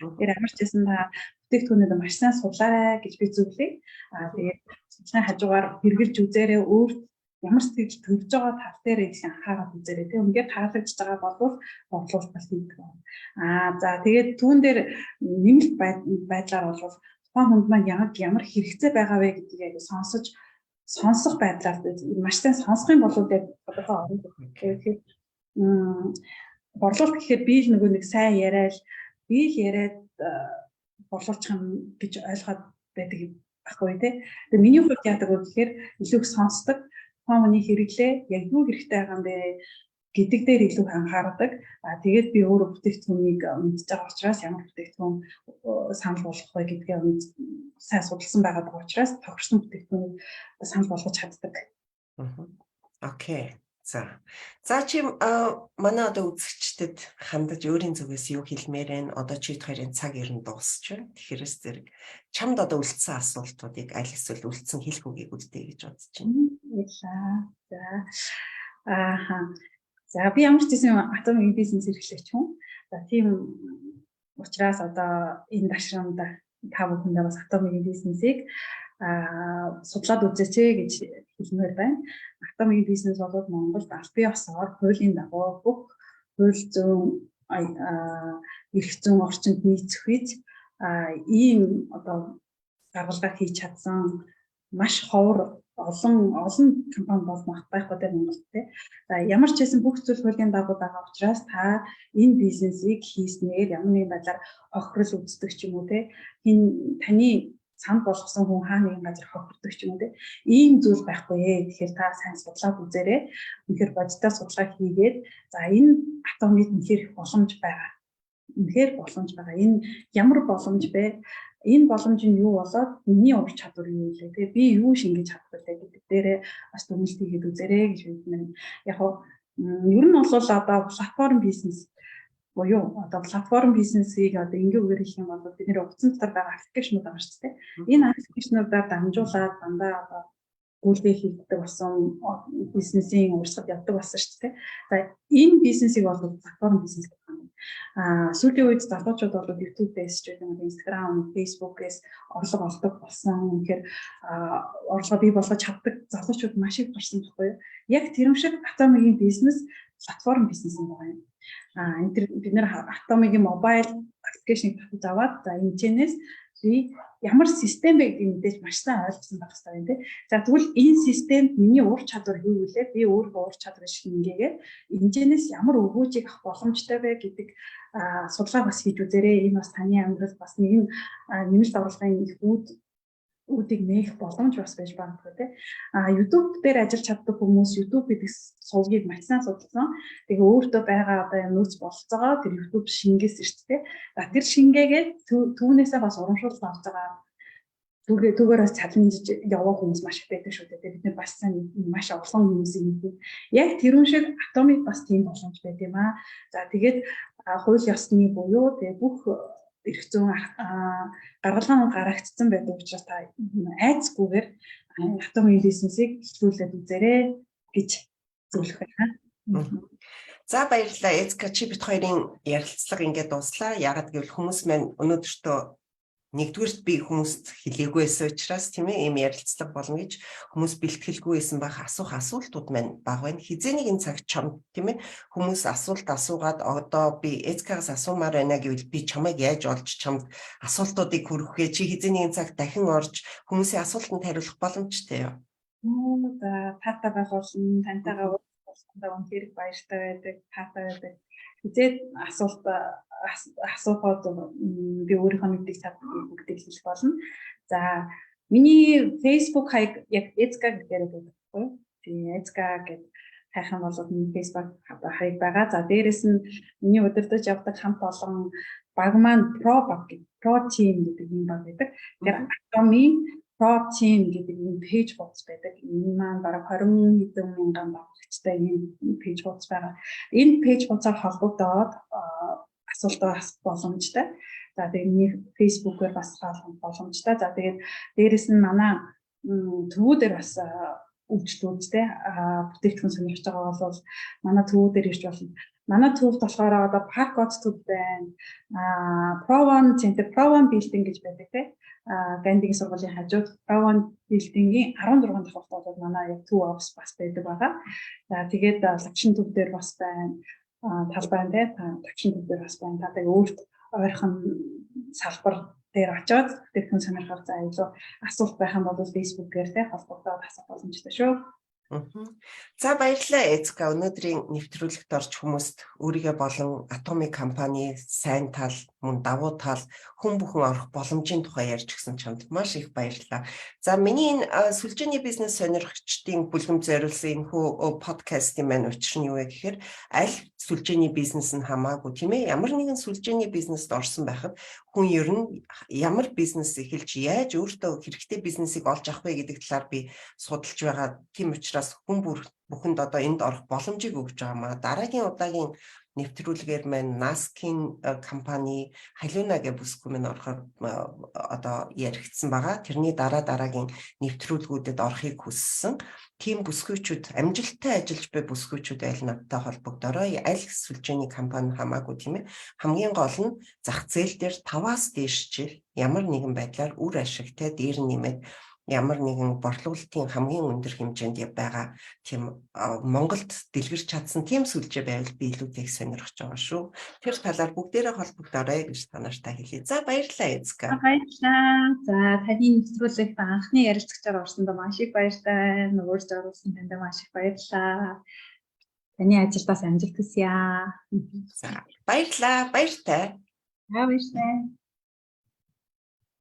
Тэгэхээр ямар ч байсан та бүтээгдэхүүнүүд маш сайн судлаарай гэж би зөвлөе. Аа, тэгээд судалгааны хажуугаар хэрэглэж үзээрэй, өөр ямар сэтгэл төрж байгаа тал дээр их анхаарал үзээрэй. Тэг үнээр таалагдж байгаа бол борлуулалт хийдэг. Аа, за, тэгээд түүн дээр нэмэлт байдлаар бол тухайн хүнд маань яг ямар хэрэгцээ байгаа вэ гэдгийг аягүй сонсож сонсох байдлаар, маш сайн сонсох юм бол яг тодорхой орно. Тэгэхээр борлуулалт гэхээр би л нөгөө нэг сайн яриад, би л яриад борлуулчих юм гэж ойлгоод байдаг байхгүй тий. Тэгээ миний хувьд яадаг вэ гэхээр илүү их сонсдог, тухайн хүний хэрэглээ яг юу хэрэгтэй байгаа юм бэ гэдэг дээр илүү их анхаардаг. А тэгээд би өөрөө бүтээгдэхүүнийг мэдж байгаа учраас ямар бүтээгдэхүүн санал болгох вэ гэдгээ сайн судалсан байгаа учраас тохирсон бүтээгдэхүүнийг санал болгож чаддаг. Okay. За. За, чи манай одоо үзэгчдэд хандаж өөрийн зүгээс юу хэлмээр байна? Одоо чи хоёрын цаг ер нь дуусч байна. Тэгэхээр зэрэг чамд одоо үлдсэн асуултуудыг аль эсвэл үлдсэн хэлэх үгийг үлдээе гэж бодож байна. Баярлалаа. За. Ааха. За, би ямар ч гэсэн Атомигийн бизнес эрхлэгч хүн. За, тийм учраас одоо энэ дашрамд та бүхэндээ бас Атомигийн бизнесийг судлаад үзээч гэж хэлмээр байна. Атомигийн бизнес бол Монголд аль бие ёсоор, хуулийн дагуу, бүх хууль зүйн, эрх зүйн орчинд нийцэх үед ийм одоо гаргалгаа хийж чадсан маш ховор олон олон компани бол байхгүй дээ Монголд те. За, ямар ч байсан бүх зүйл хуулийн дагуу байгаа учраас та энэ бизнесийг хийснээр ямар нэгэн байдлаар хохирол үздэг ч юм уу те. Хин таны санал болгосон хүн хаа нэгэн газар хохирдог ч юм уу те. Ийм зүйл байхгүй ээ. Тэгэхээр та сайн судлаад үзээрэй. Үнэхээр бодиттой судалгаа хийгээд, за, энэ Атомид үнэхээр их боломж байгаа. Үнэхээр боломж байгаа. Энэ ямар боломж бэ? Энэ боломж нь юу болоод миний ур чадвар юу вэ? Тэгээ би юу шингээж чадах вэ гэдэг дээрээ бас дүгнэлт хийгээд үзээрэй гэж бид яг ер нь бол одоо платформ бизнес буюу одоо платформ бизнесийг одоо энгийн үгээр хэлэх юм бол бид нэр утсан дотор байгаа application ууд байгаа шүү дээ. Энэ application уудаар дамжуулаад дандаа одоо гүйлгээ хийгддэг болсон, бизнесийн урьдчилалт явдаг болсон шүү дээ. За, энэ бизнесийг бол платформ бизнес гэх юм. Аа, сүүлийн үед залуучууд бол YouTube-ээс ч гэдэг юм, Instagram, Facebook-ээс орлого олдог болсон. Үнэхээр орлогоо бий болгож чаддаг залуучууд маш их гарсан байхгүй юу? Яг тэрэн шиг Атомигийн бизнес платформ бизнес юм байна. Аа, энэ төр бид нэр Атомигийн mobile application ыг татаж аваад, за, энэ чэнэс би ямар систем бэ гэдгийг мэдээж маш сайн ойлгосон байх хэрэгтэй юм тий. За, тэгвэл энэ системд миний ур чадвар юу вэ? Би өөрөө ур чадвар шингээгээд энэчнээс ямар өгөөжийг авах боломжтой вэ гэдэг судалгаа бас хийж үзээрэй. Энэ бас таны амьдрал бас нэгэн нэмэлт орлогын их үүдийг нээх боломж бас байж магадгүй тий. А YouTube дээр ажиллаж чаддаг хүмүүс YouTube гэдэг сувгийг маш сайн судалсан. Тэгээ өөртөө байгаа одоо юм нөөц бололцоогоо тэр YouTube шингээсэн шүү дээ. За, тэр шингээгээд түүнээсээ бас урамшуулал авч байгаа, түүгээр бас challenge ж яваа хүмүүс маш их байдаг шүү дээ. Бид нар бас сайн маш олон хүмүүсийг мэднэ. Яг тэрүүн шиг Атомик бас тийм боломж байт юм аа. За, тэгээд хууль ёсны буюу тэгээ бүх эрх зүйн гаргалгаанууд гаргагдсан байдаг учраас та айцгүйгээр Атомын бизнесийг эхлүүлээд үзээрэй гэж зөвлөх байна. За, баярлалаа. Эцка, чи бид хоёрын ярилцлага ингээд дууслаа. Яагаад гэвэл хүмүүс маань өнөөдөртөө Нэгдүгээрт би хүмүүст хэлээгүй байсан учраас, тийм ээ, ийм ярилцлага болно гэж хүмүүс бэлтгэлгүй байсан байх, асуух асуултууд маань бага байна. Хэзээ нэгэн цаг чам, тийм ээ, хүмүүс асуулт асуугаад одоо би Эцкагаас асуумаар байна гэвэл би чамайг яаж олж чамд асуултуудыг хүргэх вэ? Чи хэзээ нэгэн цаг дахин орж хүмүүсийн асуултанд хариулах боломжтой юу? За, таатай байх болно, тантайгаа уулзсандаа үнэхээр их баяртай байдаг, таатай байдаг. Хэзээ асуулт асуухад би өөрийнхөө мэддэг чадварыг бүгдийг хэлэх болно. За, миний Facebook хаяг яг Эцка гэхээр байдаг байхгүй юу? Тийм, Эцка гэд хайх юм бол миний Facebook хаяг байгаа. За, дээрэс нь миний удирдах явдаг хамт олон баг маань Pro баг гэдэг, Pro Team гэдэг юм баг байдаг. Тэгэхээр Atomy Pro Team гэдэг ийм page хуудас байдаг. Энэ маань бараг 20 хэдэн мянган дагагчтай ийм page хуудас байгаа. Энэ page хуудасаар холбогдоод асуултаа асуух боломжтой. За, тэгээд миний Facebook-ээр бас хаалгах боломжтой. За, тэгээд дээрэс нь манай төвүүдээр бас үйлчлүүд те бүтээгдэхүүн сонирхож байгаа бол манай төвүүдээр ирж болно. Манай төвд болохоор одоо Park Hot төв байна. Pro One Center, Pro One Building гэж байдаг те. Гандигийн сургуулийн хажууд Pro One Building-ийн 16 давхарт бол манай яг төв офис бас байдаг байгаа. За, тэгээд Лагшин төв дээр бас байна. Талбай те Лагшин төв дээр бас байна. Та тэгээ өөрт ойрхон салбар дээр очиод бүтээгдэхүүн сонирхол, за, илүү асуулт байх юм бол Facebook-ээр те холбогдоод асуух боломжтой шүү. За, баярлалаа, Эцка. Өнөөдрийн нэвтрүүлэгт орж хүмүүст өөрийгөө болон Atomy компани сайн тал, мөн давуу тал, хүн бүхэн орох боломжийн тухай ярьж өгсөн чамд маш их баярлалаа. За, миний энэ сүлжээний бизнес сонирхогчдын бүлгэм зориулсан энэхүү подкастын маань учир нь юу вэ гэхээр аль сүлжээний бизнес нь хамаагүй, тийм ээ, ямар нэгэн сүлжээний бизнест орсон байхад хүн ер нь ямар бизнес эхэлж яаж өөртөө хэрэгтэй бизнесийг олж авах вэ гэдэг талаар би судалж байгаа. Тийм учраас хүн бүр бүхэнд одоо энд орох боломжийг өгч байгаа маа. Дараагийн удаагийн нэвтрүүлгээр маань Наскин компани Халиуна гэх бүсгүй минь орохоор одоо яригдсан байгаа. Тэрний дараа дараагийн нэвтрүүлгүүдэд орохыг хүссэн. Тийм бүсгүйчүүд, амжилттай ажиллаж буй бүсгүйчүүд аль надтай холбогдорой. Аль сүлжээний компани хамаагүй, тийм ээ. Хамгийн гол нь зах зээл дээр 5-аас дээш жил ямар нэгэн байдлаар үр ашигтай, дээр нэмээд ямар нэгэн борлуулалтын хамгийн өндөр хэмжээнд байгаа тийм Монголд дэлгэрч чадсан тийм сүлжээ байвал би илүүтэй их сонирхож байгаа шүү. Тэр талаар бүгдээрээ холбогдоорой гэж та нартай хэлье. За, баярлалаа, Эцка. Баярлалаа. За, таны нэвтрүүлэгт анхны ярилцагчаар орсондоо маш их баяртай. Урьж оруулсан танд маш их баярлалаа. Таны ажилдаас амжилт хүсье. За, баярлалаа. Баяртай. За, баяртай.